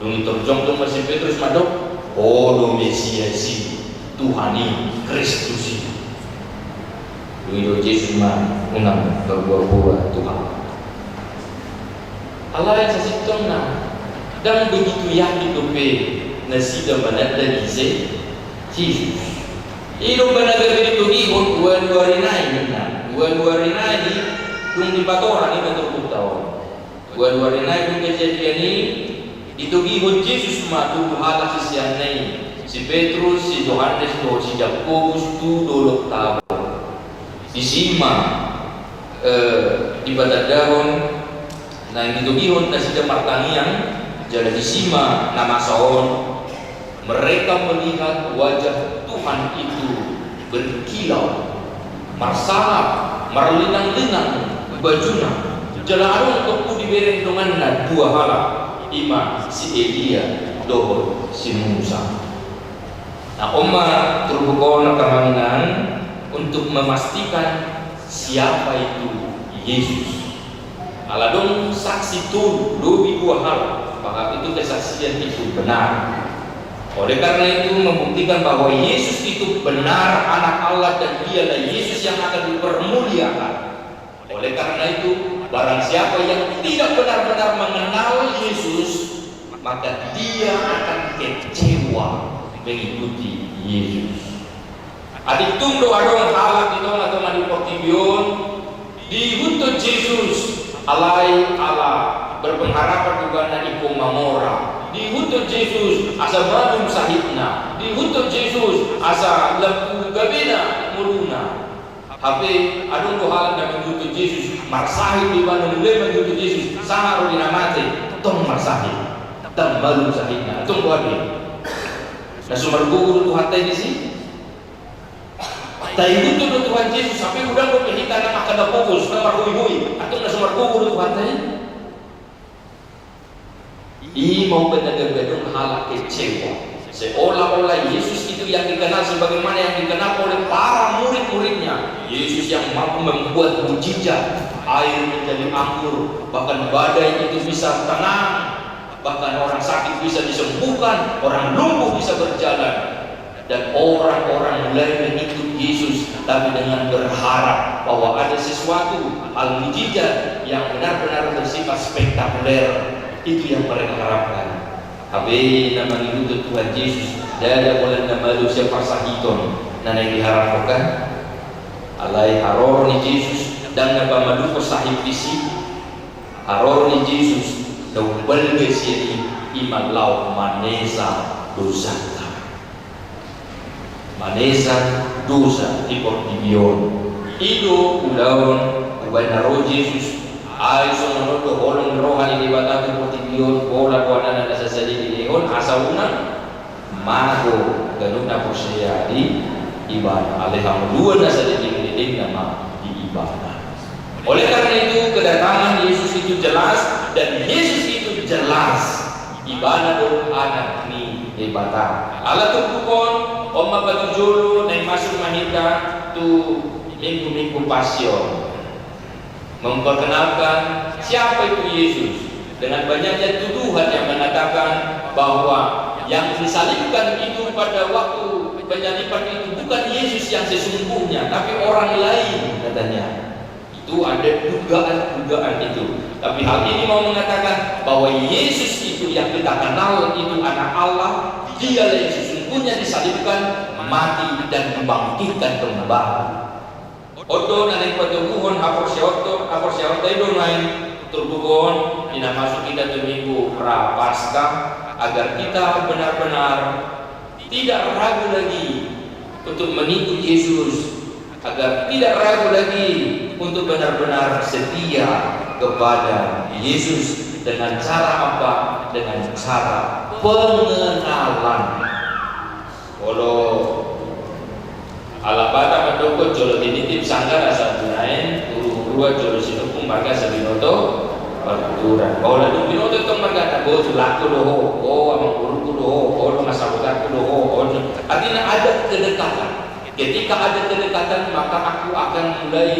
Dung i tor jongjong ma si Petrus mandok, "Ho do Mesias i, Tuhan i, Kristus i." Dung i didok Jesus ma, "Unang parbua-bua, Tuhan." Alai sasintongna, ndang begitu yakin dope nasida mananda ise Jesus. I do umbahen na gabe ditogihon, dua-dua ari nai ninna. Dua-dua ari nai dung dipatorang i ma turpukta on. Dua-dua ari nai dung kejadian i, ditogihon Jesus ma tu dua halak siseanna i, si Petrus, si Johannes dohot si Jakobus tu Dolok Tabor. Disi ma, eh, dipatandahon naeng ditogihon nasida martangiang, jala disi ma na masa on. Mereka melihat wajah Tuhan itu berkilau, marsalap, marlinang-linang bajuna. Jala adong tongtong dibereng donganna dua halak, i ma si Elia dohot si Musa. Nah, on ma turpuk on, angka amang inang, untuk memastikan siapa itu Yesus. Ala adong saksi tolu, lobi dua halak, maka itu kesaksian itu benar. Oleh karena itu, membuktikan bahwa Yesus itu benar Anak Allah dan Dialah Yesus yang akan dipermuliakan. Oleh karena itu, barang siapa yang tidak benar-benar mengenal Yesus, maka dia akan kecewa mengikuti Yesus. Atik tung do adong halak di tonga-tonga ni portibi on, diihuthon Jesus, alai ala berpengharapan ibana ingkon mamora. Diihuthon Jesus asa malum sahitna. Diihuthon Jesus asa lampu gabena ngoluna. Hape adong do halak na mangihuthon Jesus, marsahit do ibana, mulai mangihuthon Jesus sahat ro di na mate, tong marsahit, tong malum sahitna, tong do hape. Na so margogo do Tuhanta i disi? Taihuthon do Tuhan Jesus, hape godang dope hita na angka na pogos, na marhoihoi, antong na so margogo do Tuhanta i? I ma umbahen na gabe adong halak kecewa. Seolah-olah Yesus itu yang dikenal sebagaimana yang dikenal oleh para murid-muridnya. Yesus yang mampu membuat mujizat, air menjadi anggur, bahkan badai itu bisa tenang, bahkan orang sakit bisa disembuhkan, orang lumpuh bisa berjalan. Dan orang-orang mulai mengikut Yesus, tapi dengan berharap bahwa ada sesuatu, hal mujizat yang benar-benar bersifat spektakuler. Itu yang mereka harapkan. Hape na mangihuthon Tuhan Jesus, ndada holan na malum sian parsahiton na naeng diharapkon kan. Alai haroro ni Jesus ndang na pamalumhon sahit disi. Haroro ni Jesus na umbalga sian i, i ma laho manesa dosanta. Manesa dosa di portibi on. I do ulaon umbahen na ro Jesus. Ai songon on do holong ni roha ni Debata tu portibi on, pola do Anakna na sasadina dilehon asa unang mago ganup na porsea di Ibana. Alai hangoluan na sadedengdedengna ma di Ibana. Oleh karena itu, kedatangan Yesus itu jelas, dan Yesus itu jelas. Ibana do Anak ni Debata. Ala turpuk on, on ma patujolo, naeng masuk ma hita tu Minggu-minggu Pasion. Memperkenalkan siapa itu Yesus. Dengan banyaknya tuduhan yang mengatakan bahwa yang disalibkan itu pada waktu penyaliban itu bukan Yesus yang sesungguhnya, tapi orang lain, katanya. Itu ada dugaan-dugaan itu. Tapi hal ini mau mengatakan bahwa Yesus itu yang kita kenal itu Anak Allah, Dialah yang sesungguhnya disalibkan, mati, dan dibangkitkan kembali. On do na naeng patoguhon haporseaonta, haporseaonta i do naeng turpuk on, di na masuk hita tu Minggu Prapaskah, agar kita benar-benar tidak ragu lagi untuk mengikut Yesus, agar tidak ragu lagi untuk benar-benar setia kepada Yesus. Dengan cara apa? Dengan cara pengenalan. Olo. Ala Batak mandok, jolo tinitip sanggar asa binaen, huruhuruan jolo sinungkun marga asa binoto partuturan. Olo, dung binoto tong margana, boru tulangku do ho, ho amangboruku do ho, ho dongan sahutanku do ho, ho. Artinya ada kedekatan. Ketika ada kedekatan, maka aku akan mulai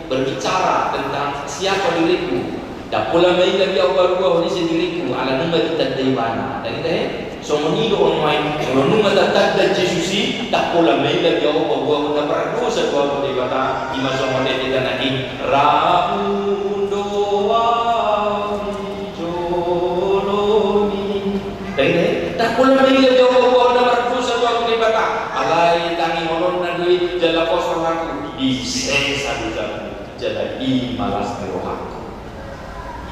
berbicara tentang siapa diriku. Ndang pola maila be ahu paruahon ise diriku, ala nunga ditanda ibana. Ndang ita he? Songon i do on nuaeng, molo nunga tatanda Jesus i, ndang pola maila be ahu paruahon, na mardosa do ahu tu Debata, i ma songon i hita nangkin, ramun do ahu di jolomi. Ndang ita he? Ndang pola maila be ahu paruahon, na mardosa do ahu tu Debata. Alai tangihononna do i, jala pos rohaku, disesa dosaku. Jala i ma las ni rohangku.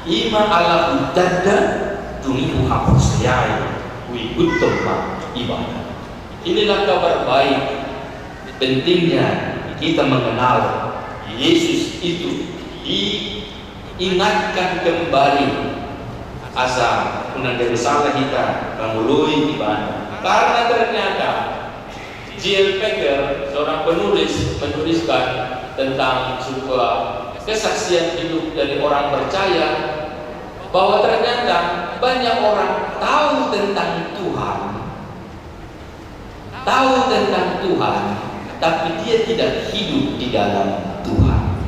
I ma ala hutanda, dung i huhaporseai, huihuthon ma ibana. Inilah kabar baik, pentingnya kita mengenal Yesus itu, diingatkan kembali, asa unang gabe sala hita mangoloi ibana. Karena ternyata J L Packer, seorang penulis, menuliskan tentang sebuah kesaksian hidup dari orang percaya, bahwa ternyata banyak orang tahu tentang Tuhan, tahu tentang Tuhan, tapi dia tidak hidup di dalam Tuhan.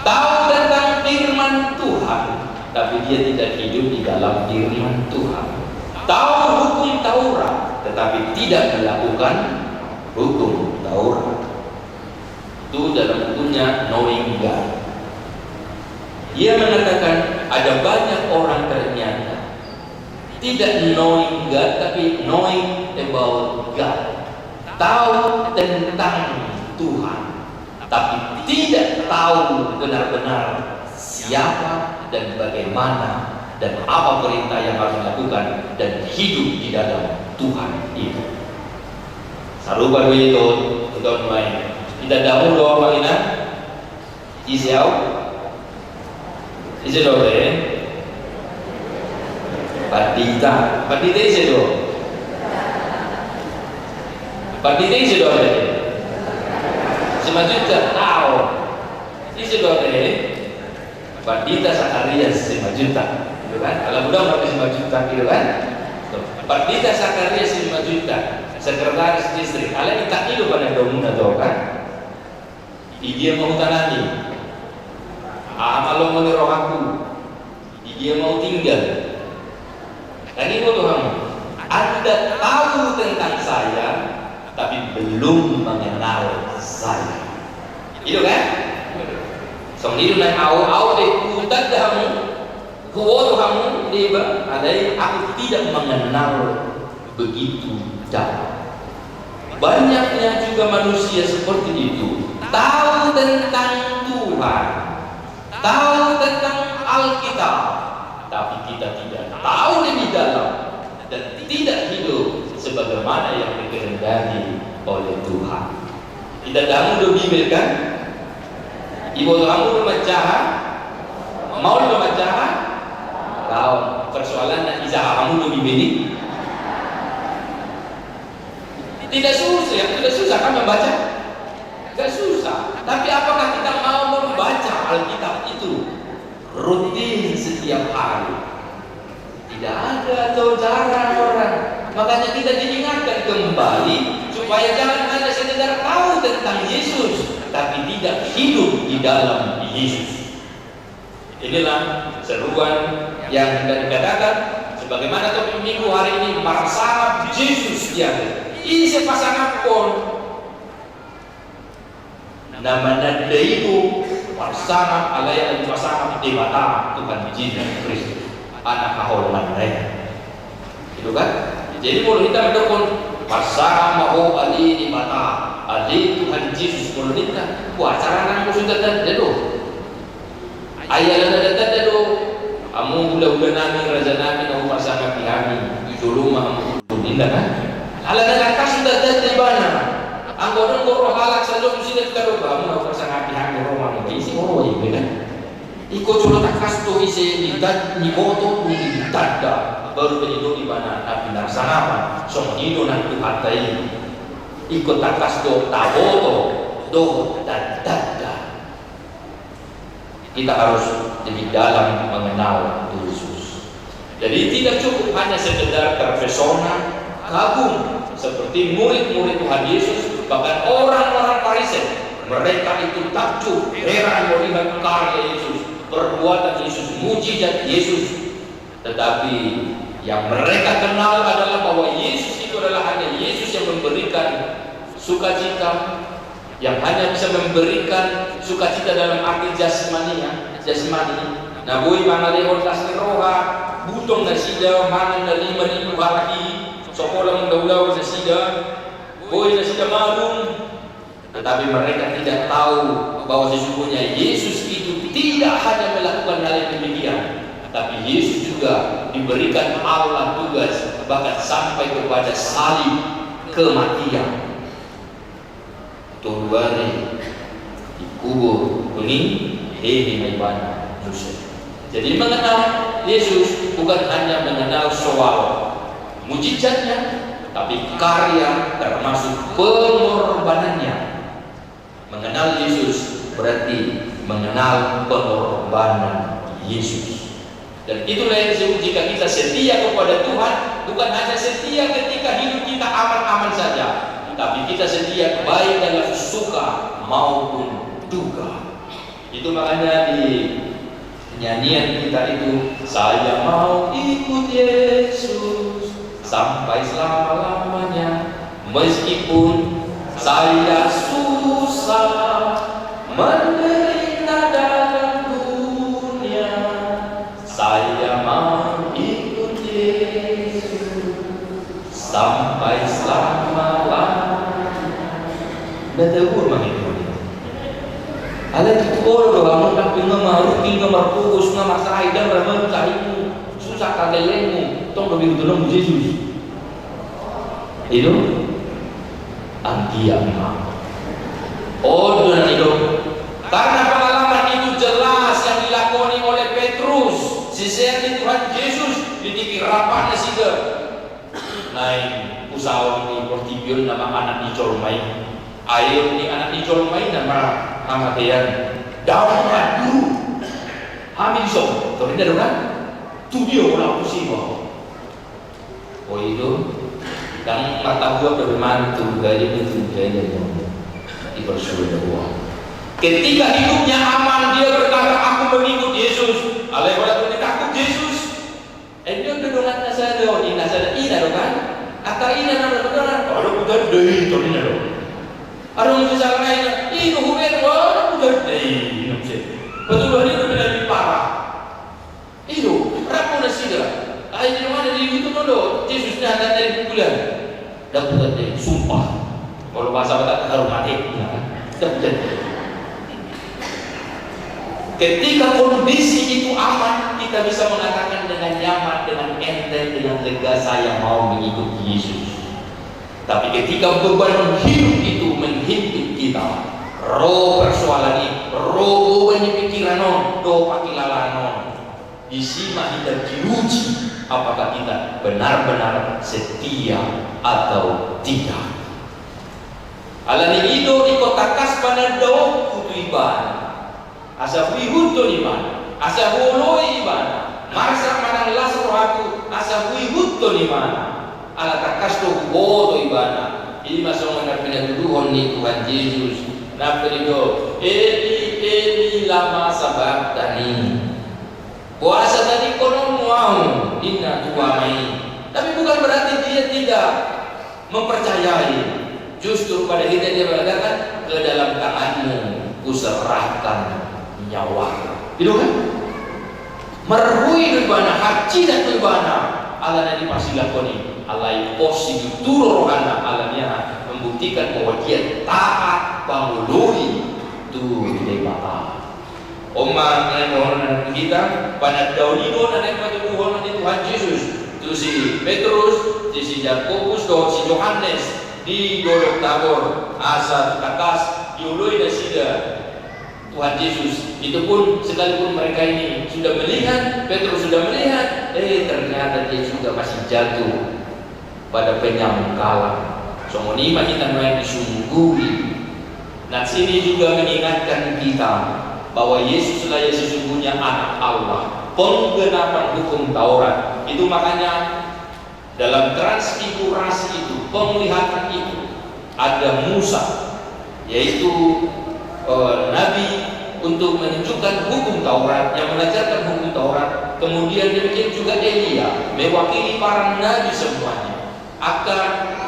Tahu tentang firman Tuhan, tapi dia tidak hidup di dalam firman Tuhan. Tahu hukum Taurat, tetapi tidak melakukan hukum Taurat. Itu dalam bukunya Knowing God. Ia mengatakan ada banyak orang ternyata tidak knowing God, tapi knowing about God. Tahu tentang Tuhan, tapi tidak tahu benar-benar siapa dan bagaimana dan apa perintah yang harus dilakukan dan hidup di dalam Tuhan itu. Sarupa do i tu, tu on nuaeng. Hita damu do, Pak Ina? Ise ahu? Ise do ahu? Pandita. Pandita ise do? Pandita ise do ahu? Simanjuntak. Ahu. Ise do ahu? Pandita Zakarias Simanjuntak. Gitu kan? Ala muda nggak Simanjuntak gitu kan? Tuh. Pandita Zakarias Simanjuntak, sekretaris distrik. Alai intak i do panandaonmuna do kan? Di dia ma hutanani? Aha ma lomo ni rohangku? Di dia ma hutinggal? Kan i do tu hamu. Anda tahu tentang saya, tapi belum mengenal saya. I do kan? Songon i do na ahu, ahu pe hutanda hamu, huboto hamu, deba, alai aku tidak mengenal begitu dalam. Banyaknya juga manusia seperti itu, tahu tentang Tuhan, tahu tentang Alkitab, tapi kita tidak tahu lebih dalam dan tidak hidup sebagaimana yang dikehendaki oleh Tuhan. Hita damu do Bibel kan? Iboto hamu do manjaha? Maol do manjaha? Daong. Persoalanna, ijaha hamu do Bibel i? Tidak susah, ya, tidak susah kan membaca? Gak susah. Tapi apakah kita mau membaca Alkitab itu rutin setiap hari? Tidak ada atau jarang orang. Makanya kita diingatkan kembali supaya jangan hanya sekedar tahu tentang Yesus, tapi tidak hidup di dalam Yesus. Inilah seruan yang hendak dikatakan, sebagaimana topik Minggu hari ini, marsangap Jesus di hatimu. Ise pasangaphon? Na mananda i do Parsangap alai na dipasangap Debata Tuhan Jesus Kristus, anak haholonganna i. Itu kan? Jadi molo hita mandok parsangap ma ho ale Debata, ale Tuhan Jesus, molo ninna, wah, carana anggo so tanda do. Ai alana tanda do, hamu hulahula nami, raja nami, na huparsangapi hami, tu jolo ma hamu, ninna kan? Alana tangkas do tanda ibana. Anggo adong do ro halak sajo tu nasida tu tano, hamu na huparsangapi hami, ro ma hamu, ise ro i be kan? Ingkon jolo tangkas do ise ni tan-, niboto, dung ditanda, baru pe didok ibana na pinarsangapan. Songon i do nang Tuhanta i. Ingkon tangkas do taboto dohot tatanda. Kita harus lebih dalam mengenal Yesus. Jadi tidak cukup hanya sekedar terpesona, kagum seperti murid-murid Tuhan Yesus, bahkan orang-orang Farisi, mereka itu takjub, heran melihat karya Yesus, perbuatan Yesus, mujizat Yesus. Tetapi yang mereka kenal adalah bahwa Yesus itu adalah hanya Yesus yang memberikan sukacita, yang hanya bisa memberikan sukacita dalam arti jasmania, jasmani. Na boi mangalehon las ni roha, butong nasida, mangan na lima ribu halak i, so pola mangulahon nasida, boi nasida malum. Tetapi mereka tidak tahu bahwa sesungguhnya Yesus itu tidak hanya melakukan hal yang demikian, tapi Yesus juga diberikan Allah tugas bahkan sampai kepada salib, kematian. Tolu ari dikubur, dung i hehe ma ibana muse. Jadi mengenal Yesus bukan hanya mengenal soal mujizatnya, tapi karya termasuk pengorbanannya. Mengenal Yesus berarti mengenal pengorbanan Yesus. Dan itulah yang disebut jika kita setia kepada Tuhan, bukan hanya setia ketika hidup kita aman-aman saja, tapi kita setia baik dalam suka maupun duka. Itu makanya di nyanyian kita itu, "Saya mau ikut Yesus sampai selama-lamanya, meskipun saya susah menderita dalam dunia." Saya mau ikut Yesus sampai selama-lamanya. Nda tau ma itu. Alai tutu olo do hamu, nang pe nga maruk, nga marpogos, nga marsahit, dang ra maruk sahitmu, susah kagelengmu, tong do bingung tu namu Jesus. Itu anggiat ma. Oh, do na itu. Karena pengalaman itu jelas yang dilakoni oleh Petrus, sisean ni Tuhan Jesus, di tingki rapatna nasida. Naeng usaon ni portibi on nama anak ni jolma i. Aeon ni anak ni jolma i nama hamatean. Daun adu. Hami dison, torinna do kan? Tu dia bola pusiba. Oh, itu. Yang martahuan dari mantu gaya itu gaya yang dipersulit gua. Ketika hidupnya aman, dia berkata, "Aku mengikut Yesus." Alai pada tu ditakut Yesus. Enyo do dongan na sada on, ina sada, ina do kan? Angka ina na do dongan. Ada putar dei, tolina do. Ada mesti salah ina, ina huben, ada putar dei, ina mesti. Betul hari itu benar parah. Ido, rap do nasida. Ai di mana di itu do, Jesus na ada dari bulan. Daputan dei, sumpah. Kalau bahasa Batak, haru mate. Nah, daputan. Ketika kondisi itu aman, kita bisa mengatakan dengan nyaman, dengan enteng, dengan lega, "Saya mau mengikuti Yesus." Tapi ketika beban hidup itu menghimpit kita, ro persoalan i, ro beban di pikiran on, do pakilalaan on. Di si ma hita diuji, apakah kita benar-benar setia atau tidak. Alani i do ingkon tangkas panandaonku tu ibana. Asa huihuthon ibana, asa huoloi ibana, marsak manang las rohaku, asa huihuthon ibana. Ala tangkas do huboto ibana. I ma songon na pinatuduhon ni Tuhan Jesus, na pe didok, "Eli, Eli, lama sabakhtani?" Boasa tadingkononmu ahu, ninna tu Ama i. Tapi bukan berarti dia tidak mempercayai. Justru pada akhirnya dia mengatakan, "Ke dalam tanganmu kuserahkan nyawa. I do kan? Marhoi do ibana, hansiat do ibana ala na dipasilangkon i. Alai pos situtu do rohana ala ni aha? Mambuktikan bahwa dia taat mangoloi tu Debata. On ma na nidok ni hita, panandaon i do na naeng patuduhon ni Tuhan Jesus tu si Petrus, tu si Jakobus dohot si Johannes di Dolok Tabor, asa tangkas dioloi nasida Tuhan Yesus. Itu pun sekalipun mereka ini sudah melihat, Petrus sudah melihat, eh, ternyata dia juga masih jatuh pada penyangkalan. Songon i ma hita nuaeng disungguli. Nah, sini juga mengingatkan kita bahwa Yesuslah yang sesungguhnya Anak Allah, penggenapan hukum Taurat. Itu makanya dalam transfigurasi itu, penglihatan itu, ada Musa, yaitu, eh, nabi untuk menunjukkan hukum Taurat, yang mengajarkan hukum Taurat. Kemudian demikian juga Elia, mewakili para nabi semuanya. Angka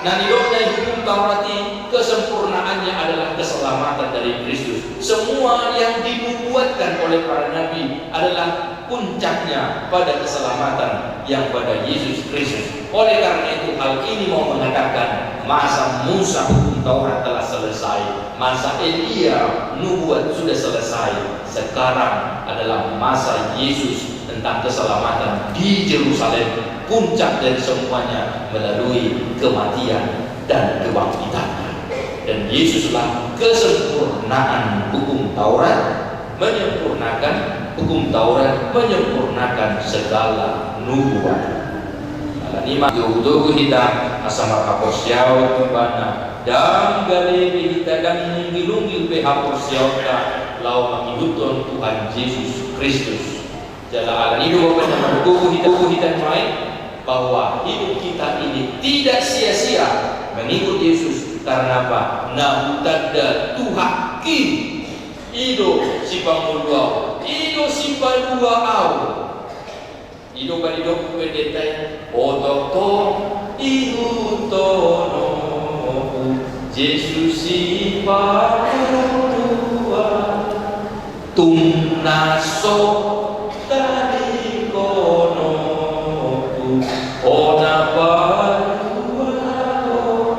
na nidokna i hukum Taurat i, kesempurnaannya adalah keselamatan dari Kristus. Semua yang dinubuatkan oleh para nabi adalah puncaknya pada keselamatan yang pada Yesus Kristus. Oleh karena itu, hal ini mau mengatakan masa Musa hukum Taurat telah selesai, masa Elia nubuat sudah selesai. Sekarang adalah masa Yesus tentang keselamatan di Yerusalem, puncak dari semuanya melalui kematian dan kebangkitannya. Dan Yesuslah kesempurnaan hukum Taurat, menyempurnakan hukum Taurat, menyempurnakan segala nubuat. Alani i ma, togu-togu hita asa marhaporseaon tu Ibana, ndang gale be hita, ndang nunggil-nunggil be haporseaonta laho mangihuthon Tuhan Jesus Kristus. Jala alani i do, Bapa, na margogo hita, gogo hita nuaeng, bahwa hidup kita ini tidak sia-sia mengikut Yesus. Karena apa? Na hutanda Tuhanki, i do sipangolu ahu, i do sipalua ahu. I do panidok pendeta i, otongtong ihuthononku Jesus sipangolu ahu. Tung na so tadingkononku, Ho na paluahon ahu.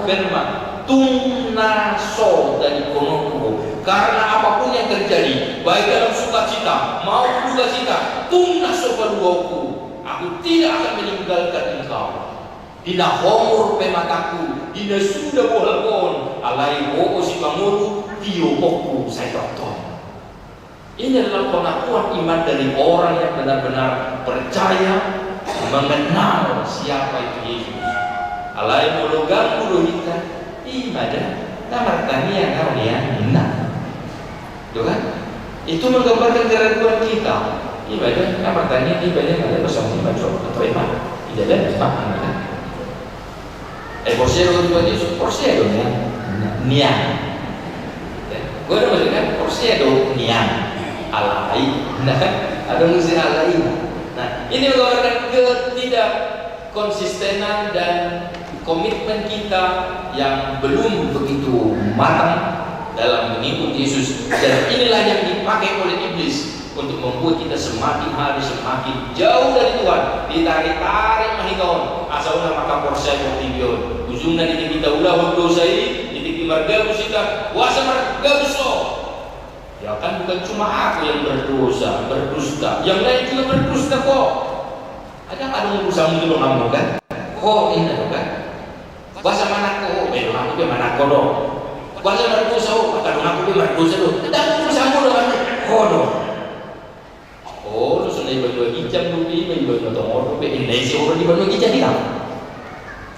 Baen ma, tung na so tadingkononku. Karena apapun yang terjadi, baik dalam sukacita maupun dukacita, tung na so paluahonku, aku tidak akan meninggalkan Engkau. Di na homur pe matangku, di na suda bohalhon, alai Ho do sipangolu, tioponku sai tongtong. Ini adalah pengakuan iman dari orang yang benar-benar percaya, mengenal siapa itu Yesus. Alai molo ganggu do hita, i ma da, na martangiang ahu nian, ninna. Tuh kan? Itu menggambarkan keraguan kita. I ma da, na martangiang, i ma da, na martangiang, atau emang, i da, emang, ninna. Eh, porsea do tu Tuhan Jesus, porsea do nian. Nian. Ya, gua ada maksudnya kan, porsea do nian. Alai, nah, ada mesti alai. Nah, ini menggambarkan ketidakkonsistenan dan komitmen kita yang belum begitu matang dalam mengikut Yesus. Dan inilah yang dipakai oleh iblis untuk membuat kita semakin hari semakin jauh dari Tuhan, ditarik-tarik ma hita on, asa unang mangkaporseai portibi on. Ujungna di tingki taulahon dosa i, di tingki margabus hita, boasa margabus ho? Ya kan, bukan cuma aku yang berdosa, berdusta, yang lain juga berdusta kok. Ada nggak dong urusanmu itu donganmu kan? Ho, inna do kan? Boasa manang ho, eh, donganku pe manang ho do. Boasa mardosa ho, maka donganku pe mardosa do. Ndang urusanmu donganmu, ho do. Ho do, so na di banua ginjang dope i, di banua tonga on dope, inna ise ho di banua ginjang i.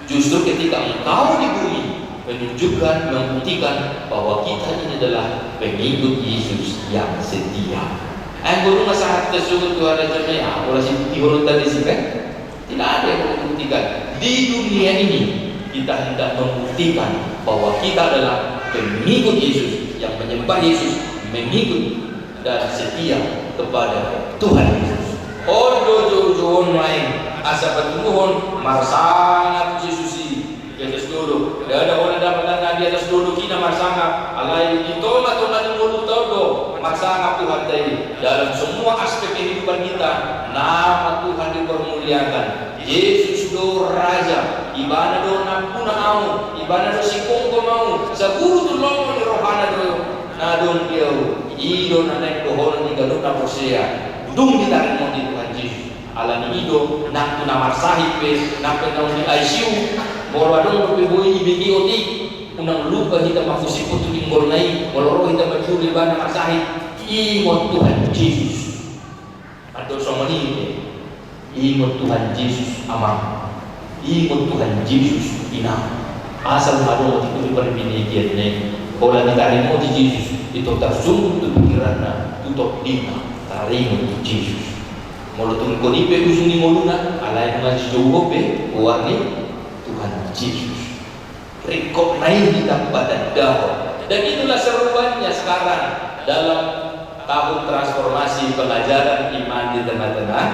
Justru ketika engkau di bumi, menunjukkan, membuktikan bahwa kita ini adalah pengikut Yesus yang setia. Anggo dung sahat tasogot tu harajaon i, ah, pola sibukti holong tadi sih kan? Tidak ada yang perlu dibuktikan. Di dunia ini, kita hendak membuktikan bahwa kita adalah pengikut Yesus, yang menyembah Yesus, mengikut dan setia kepada Tuhan Yesus. On do jouon nuaeng, asa patuduhon marsangap Jesus i di atas dolok. Ndada hona dapotan na di atas dolok i na marsangap, alai di tonga-tonga ni ngolunta on do Sangap Tuhanta i dalam semua aspek kehidupan kita. Nama Tuhan dipermuliakan. Jesus do Raja, Ibana do nampuna ahu, Ibana do singkongkom ahu, saguru tu lomo ni rohana do na adong di ahu. I do na naeng dohonon ni ganup na porsea. Dung ditaringot i Tuhan Jesus. Alani i do nang tu na marsahit pe, nang pe naung di I C U, molo adong dope boi ibege otik, unang lupa hita mangusik tu pinggolna i, molo ro hita manjou ibana marsahit, ingot Tuhan Jesus. Atau songon i pe, ingot Tuhan Jesus amang, ingot Tuhan Jesus inang. Asal adong otik tu parbinege na i, holan ditaringot i Jesus, i do tarsungkun tu pikiranna, tu tondina, taringot tu Jesus. Molo tung ingkon i pe ujung ni ngoluna, alai nunga sijou be goar ni Tuhan Jesus. Ringkot na i hita patandahon. Dan itulah seruannya sekarang dalam tahun transformasi pengajaran iman di tengah-tengah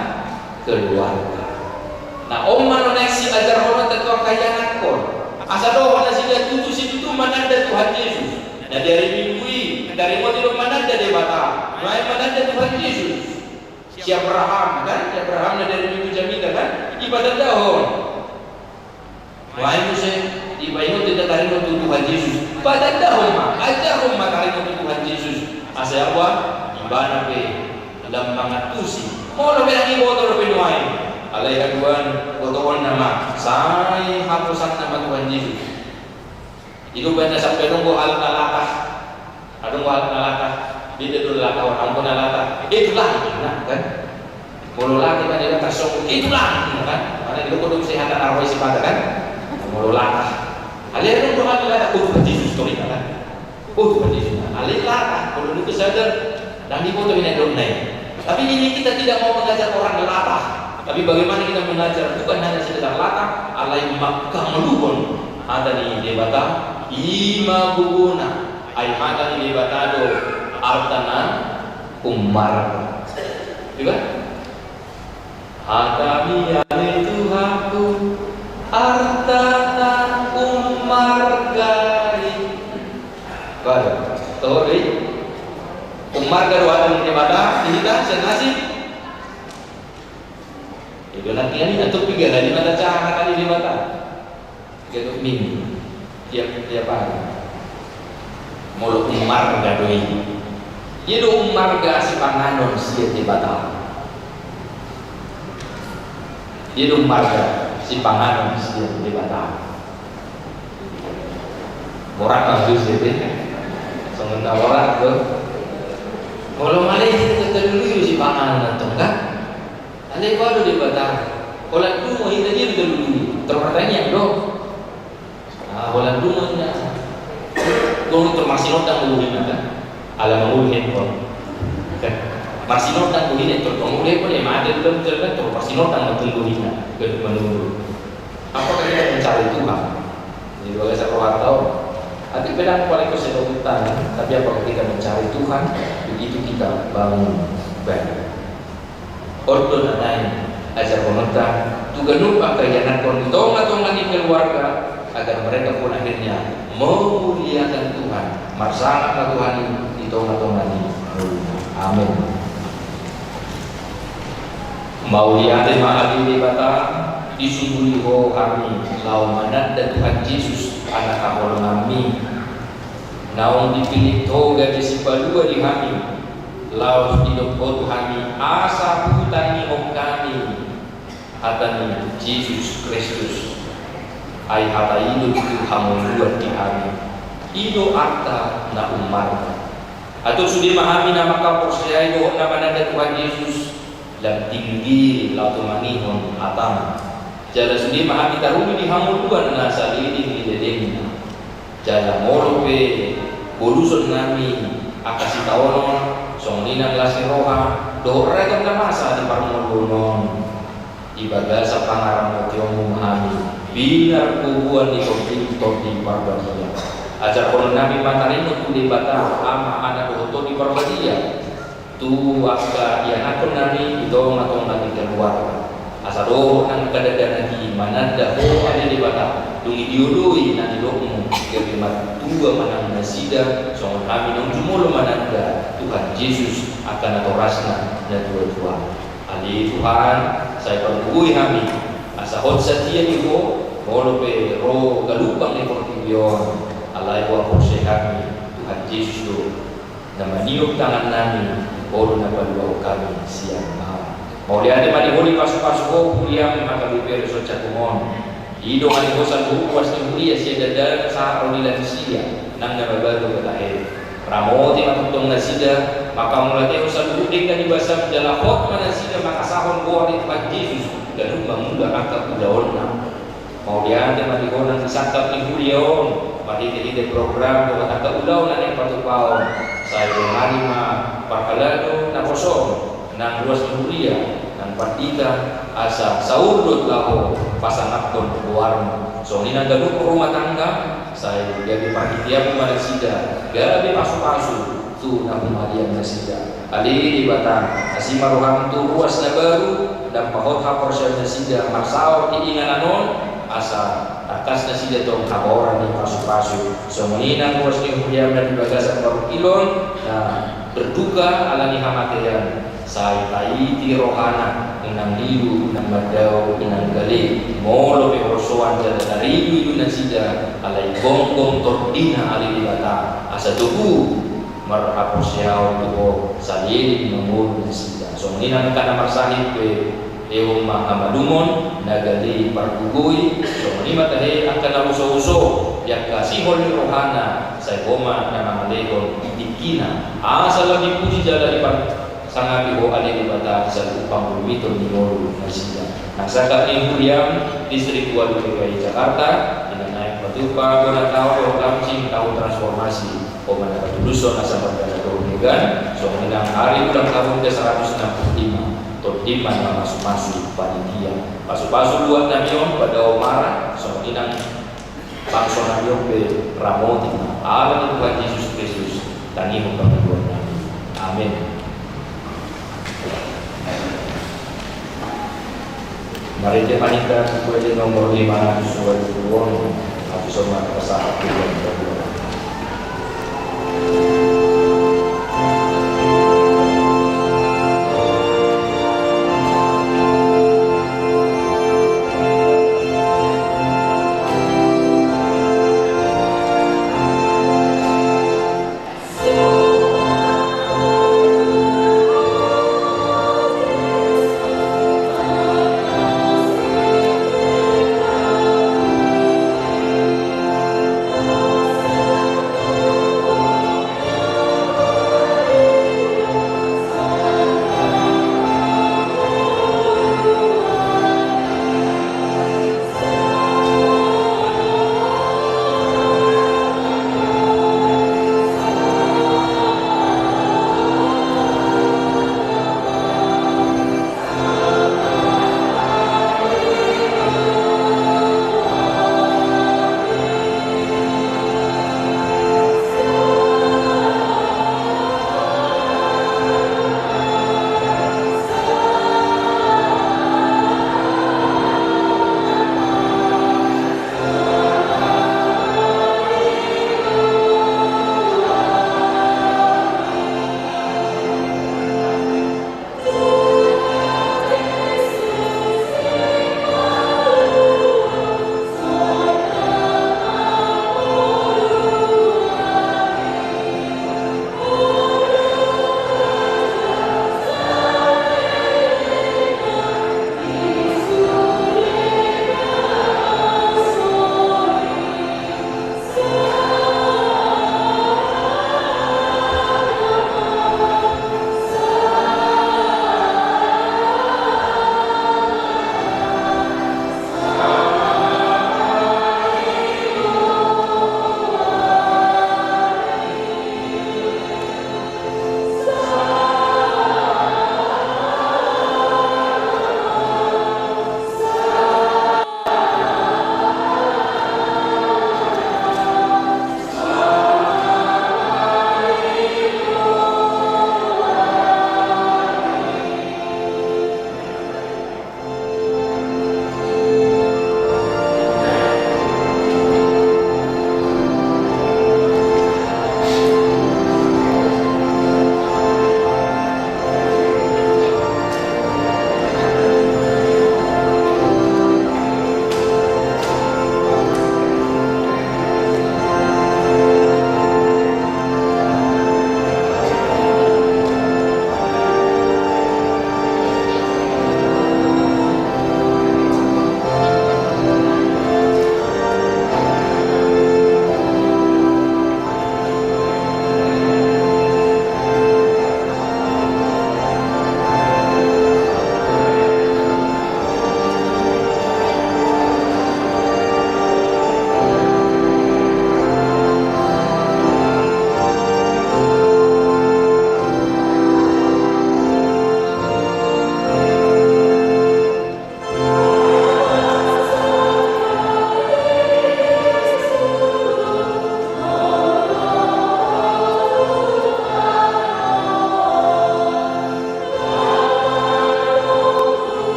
keluarga. Nah, on ma na naeng siajarhononta tu angka ianakhon. Asa dohot nasida tutu situtu mananda Tuhan Jesus. Nah, di ari Minggu i, taringot i do mananda Debata. Nuaeng mananda Tuhan Jesus. Si Abraham, kan? Si Abraham na di ari Minggu jamita, kan? Ipatandahon. Nuaeng muse, dipaingot hita taringot tu Tuhan Jesus. Patandahon ma, ajarhon ma taringot tu Tuhan Jesus. Asa ia boha, ibana pe lam mangantusi. Molo pe nang iboto dope nuaeng. Alai haduan, botohon nama, sai haposanna ma Tuhan Jesus. Ido baen na sampe adong do halak na latah. Adong do halak na latah. Beda do latah on, anggo na latah, "Eh, tulang," ninna, kan? Molo latah kan dia tarsongkun, "Eh, tulang," ninna, kan? Karena dia kodok sehatan arwah isi mata, kan? Molo latah. Alai adong do halak na latah, "Oh, Tuhan Jesus," ninna, kan? "Oh, Tuhan Jesus," ninna. Alai latah, molo nunga sadar, ndang diboto ninna didok na i. Tapi ini kita tidak mau mengajar orang latah. Tapi bagaimana kita mengajar bukan hanya sekedar latah, alai mangkaluhon hata ni Debata, i ma gogona, ai hata ni Debata do arta na ummarga. Iya kan? Hata-Mi ale Tuhanku, arta na ummarga i. Baru, sorry. Ummarga do hata ni Debata di hita sian nasib. Ido nanti ani atau piga hari mata cara kali Debata. Ganup Minggu, tiap, tiap hari. Molo ummarga do i. Ia do ummarga sipanganon sian Debata. Ia do ummarga sipanganon sian Debata. Borat ma tu sian i. Songon na borat do. Molo male hita tarlului sipanganon antong kan. Alai boha do Debata. Holan dungo hita dia do tarlului. Tor martangiang do. Ah, holan dungo ninna. Dung tor marsinondang do bohina kan. Ala mangolu handphone. Kan. Marsinondang bohina tor mangolu handphone, eh, mate do dalam jalan tor marsinondang ma tu bohina. Ganup manolu. Apakah kita mencari Tuhan? Jadi bagasan rohanta on. Ate pe ndang paling kau sedo utang, tapi apakah kita mencari Tuhan? Begitu kita bangun badan. On do na naeng ajarhononta tu ganup angka ianakhon di tonga-tonga ni keluarga, agar mereka pun akhirnya memuliakan Tuhan. Marsangap ma Tuhan i di tonga-tonga ni ngoluna. Amin. Mauliate ma ale Debata, disungkuni Ho hami laho mananda Tuhan Jesus, Anak haholonganMi. Naung dipillit Ho gabe sipalua di hami, laos didok Ho tu hami asa hutangihon hami hata ni Jesus Kristus. Ai hata i do tutu hangoluan di hami. I do arta na ummarga. Atur sude ma hami na mangkaporseai dohot na mananda Tuhan Jesus, lam tinggi laho tumangihon hataM. Jala sude ma hami taruli di hangoluan na saleleng ni lelengna. Jala molo pe boluson nami angka sitaonon, songon i nang las ni roha, dohot ragam na masa di parngoluon on. Di bagasan pangaramotionMu hami, pinargogoan ni Tondi, Tondi Parbadia. Ajarhon nami ma taringot tu Debata, Ama, Anak dohot Tondi Parbadia. Tu angka ianakhon nami di tonga-tonga ni keluarga. Asa dohot nang angka dakdanak i mananda Ho ale Debata, dung i dioloi na nidokmu, gabe martua ma nang nasida, songon hami naung jumolo mananda Tuhan Jesus angka natorasna natuatua. Ale Tuhan, sai pargogoi hami, asa hot satia di Ho, molo pe ro galumbang ni portibi on, alai huhaporseai hami Tuhan Jesus do na maniop tangannami, Ho do na paluahon hami sian maut. Mauliate ma di Ho, dipasupasu Ho huriam hagabe pe ro sian jagong on. Didongani Ho saluhut ruas ni huria sian dakdanak sahat ro di lansia, nang na mabalu pe tahe. Ramoti ma tongtong nasida, manghamauliatehon saluhut denggan ni basam jala hot ma nasida mangasahon goar ni Tuhan Jesus, ganup mangula angka ulaonna. Mauliate ma di Ho nang di sangkap ni huria on, marhitehite program dohot angka ulaon na naeng patupaon, sai dongani ma parhalado naposo on, nang ruas ni huria, nang pandita, asa saur do laho pasangaphon goarmu. Songon i nang ganup rumah tangga, sai gabe parhiteanmu ma nasida, gabe pasupasu tu na humaliang nasida. Ale Debata, asi ma roham tu ruas na baru, ndang pahot haporseaon nasida marsaor di inganan on, asa tangkas nasida tong hagoran ni pasupasu. Songon i nang ruas ni huriam na di bagasan parungkilon, na berduka ala ni hamatean, sai taiti rohana, unang lilu, unang mandao, unang gale, molo pe holsoan jala tariduidu nasida, alai gonggong tondina ale Debata, asa togu marhaporseaon tu Ho saleleng mangolu nasida. Songon i nang angka na marsahit pe, lehon ma hamalumon, na gale pargogoi, songon i ma tahe angka na husohuso, di angka sihol ni rohana, sai Ho ma na mangalehon di tingkina. Asa lam dipuji jala dipa- sangapi Ho ale Debata di saluhut panggulmiton ni ngolu nasida. Nang sangkap ni huriam, Distrik Walu P K I Jakarta, di na naeng patupa bona taon dohot lansing taon transformasi, Ho ma na patulushon asa mardalan dohot denggan, songon i nang ari ulang tahun ke seratus enam puluh lima, tondi ma na mamasumasu panitia. Pasupasu luat nami on, padao mara, songon i nang bangso nami on pe ramoti ma. Ala ni Tuhan Jesus Kristus, tangihon pangidoan nami. Amen. Marende ma hita Buku Ende nomor lima ratus dua puluh on, habis on ma pasahat tu Tuhan.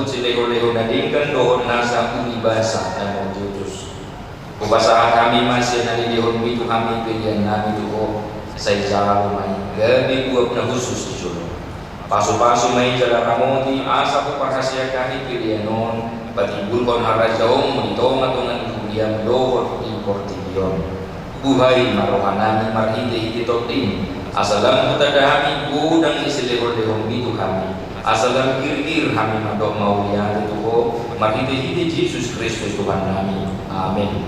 silehon-lehon na denggan dohot nasa uli basa na mauliutus. Hupasahat hami ma sian na nilehonmi tu hami pelean nami tu Ho, sai jalo ma i gabe uap na hushus di jolo. Pasu-pasu ma i jala ramoti asa huparhaseang hami pelean on patimbulhon harajaonmu di tonga-tonga ni huriam dohot di portibi on. Buhai ma rohanami marhite-hite tondim, asa lam hutanda hami godang ni silehon-lehonmi tu hami, asa lam girgir hami mandok mauliate tu Ho, marhite-hite Jesus Kristus Tuhannami. Amen.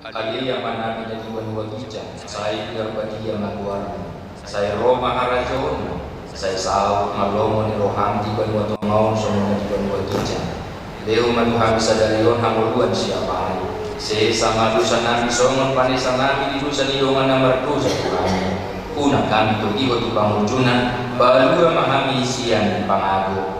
Ale Amanami na di banua ginjang, sai pinarbadia ma goarmu, sai ro ma harajaonmu, sai saut ma lomo ni roham di banua tonga on songon na di banua ginjang. Lehon ma tu hami sadari on hangoluan siapari. Sesa ma dosanami songon panesanami di dosa ni dongan na mardosa tu hami. Unang hami togihon tu pangunjunan, palua ma hami sian pangago.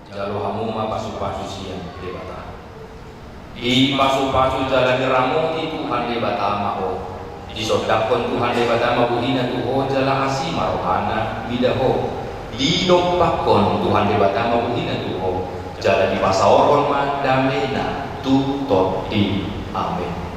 Jalo hamu ma pasu-pasu sian Debata. Dipasu-pasu jala diramoti Tuhan Debata ma ho. Disondangkon Tuhan Debata ma bohina tu ho jala asi ma rohana mida ho. Didompakkon Tuhan Debata ma bohina tu ho jala dipasaorhon ma damena tu tondim. Amen.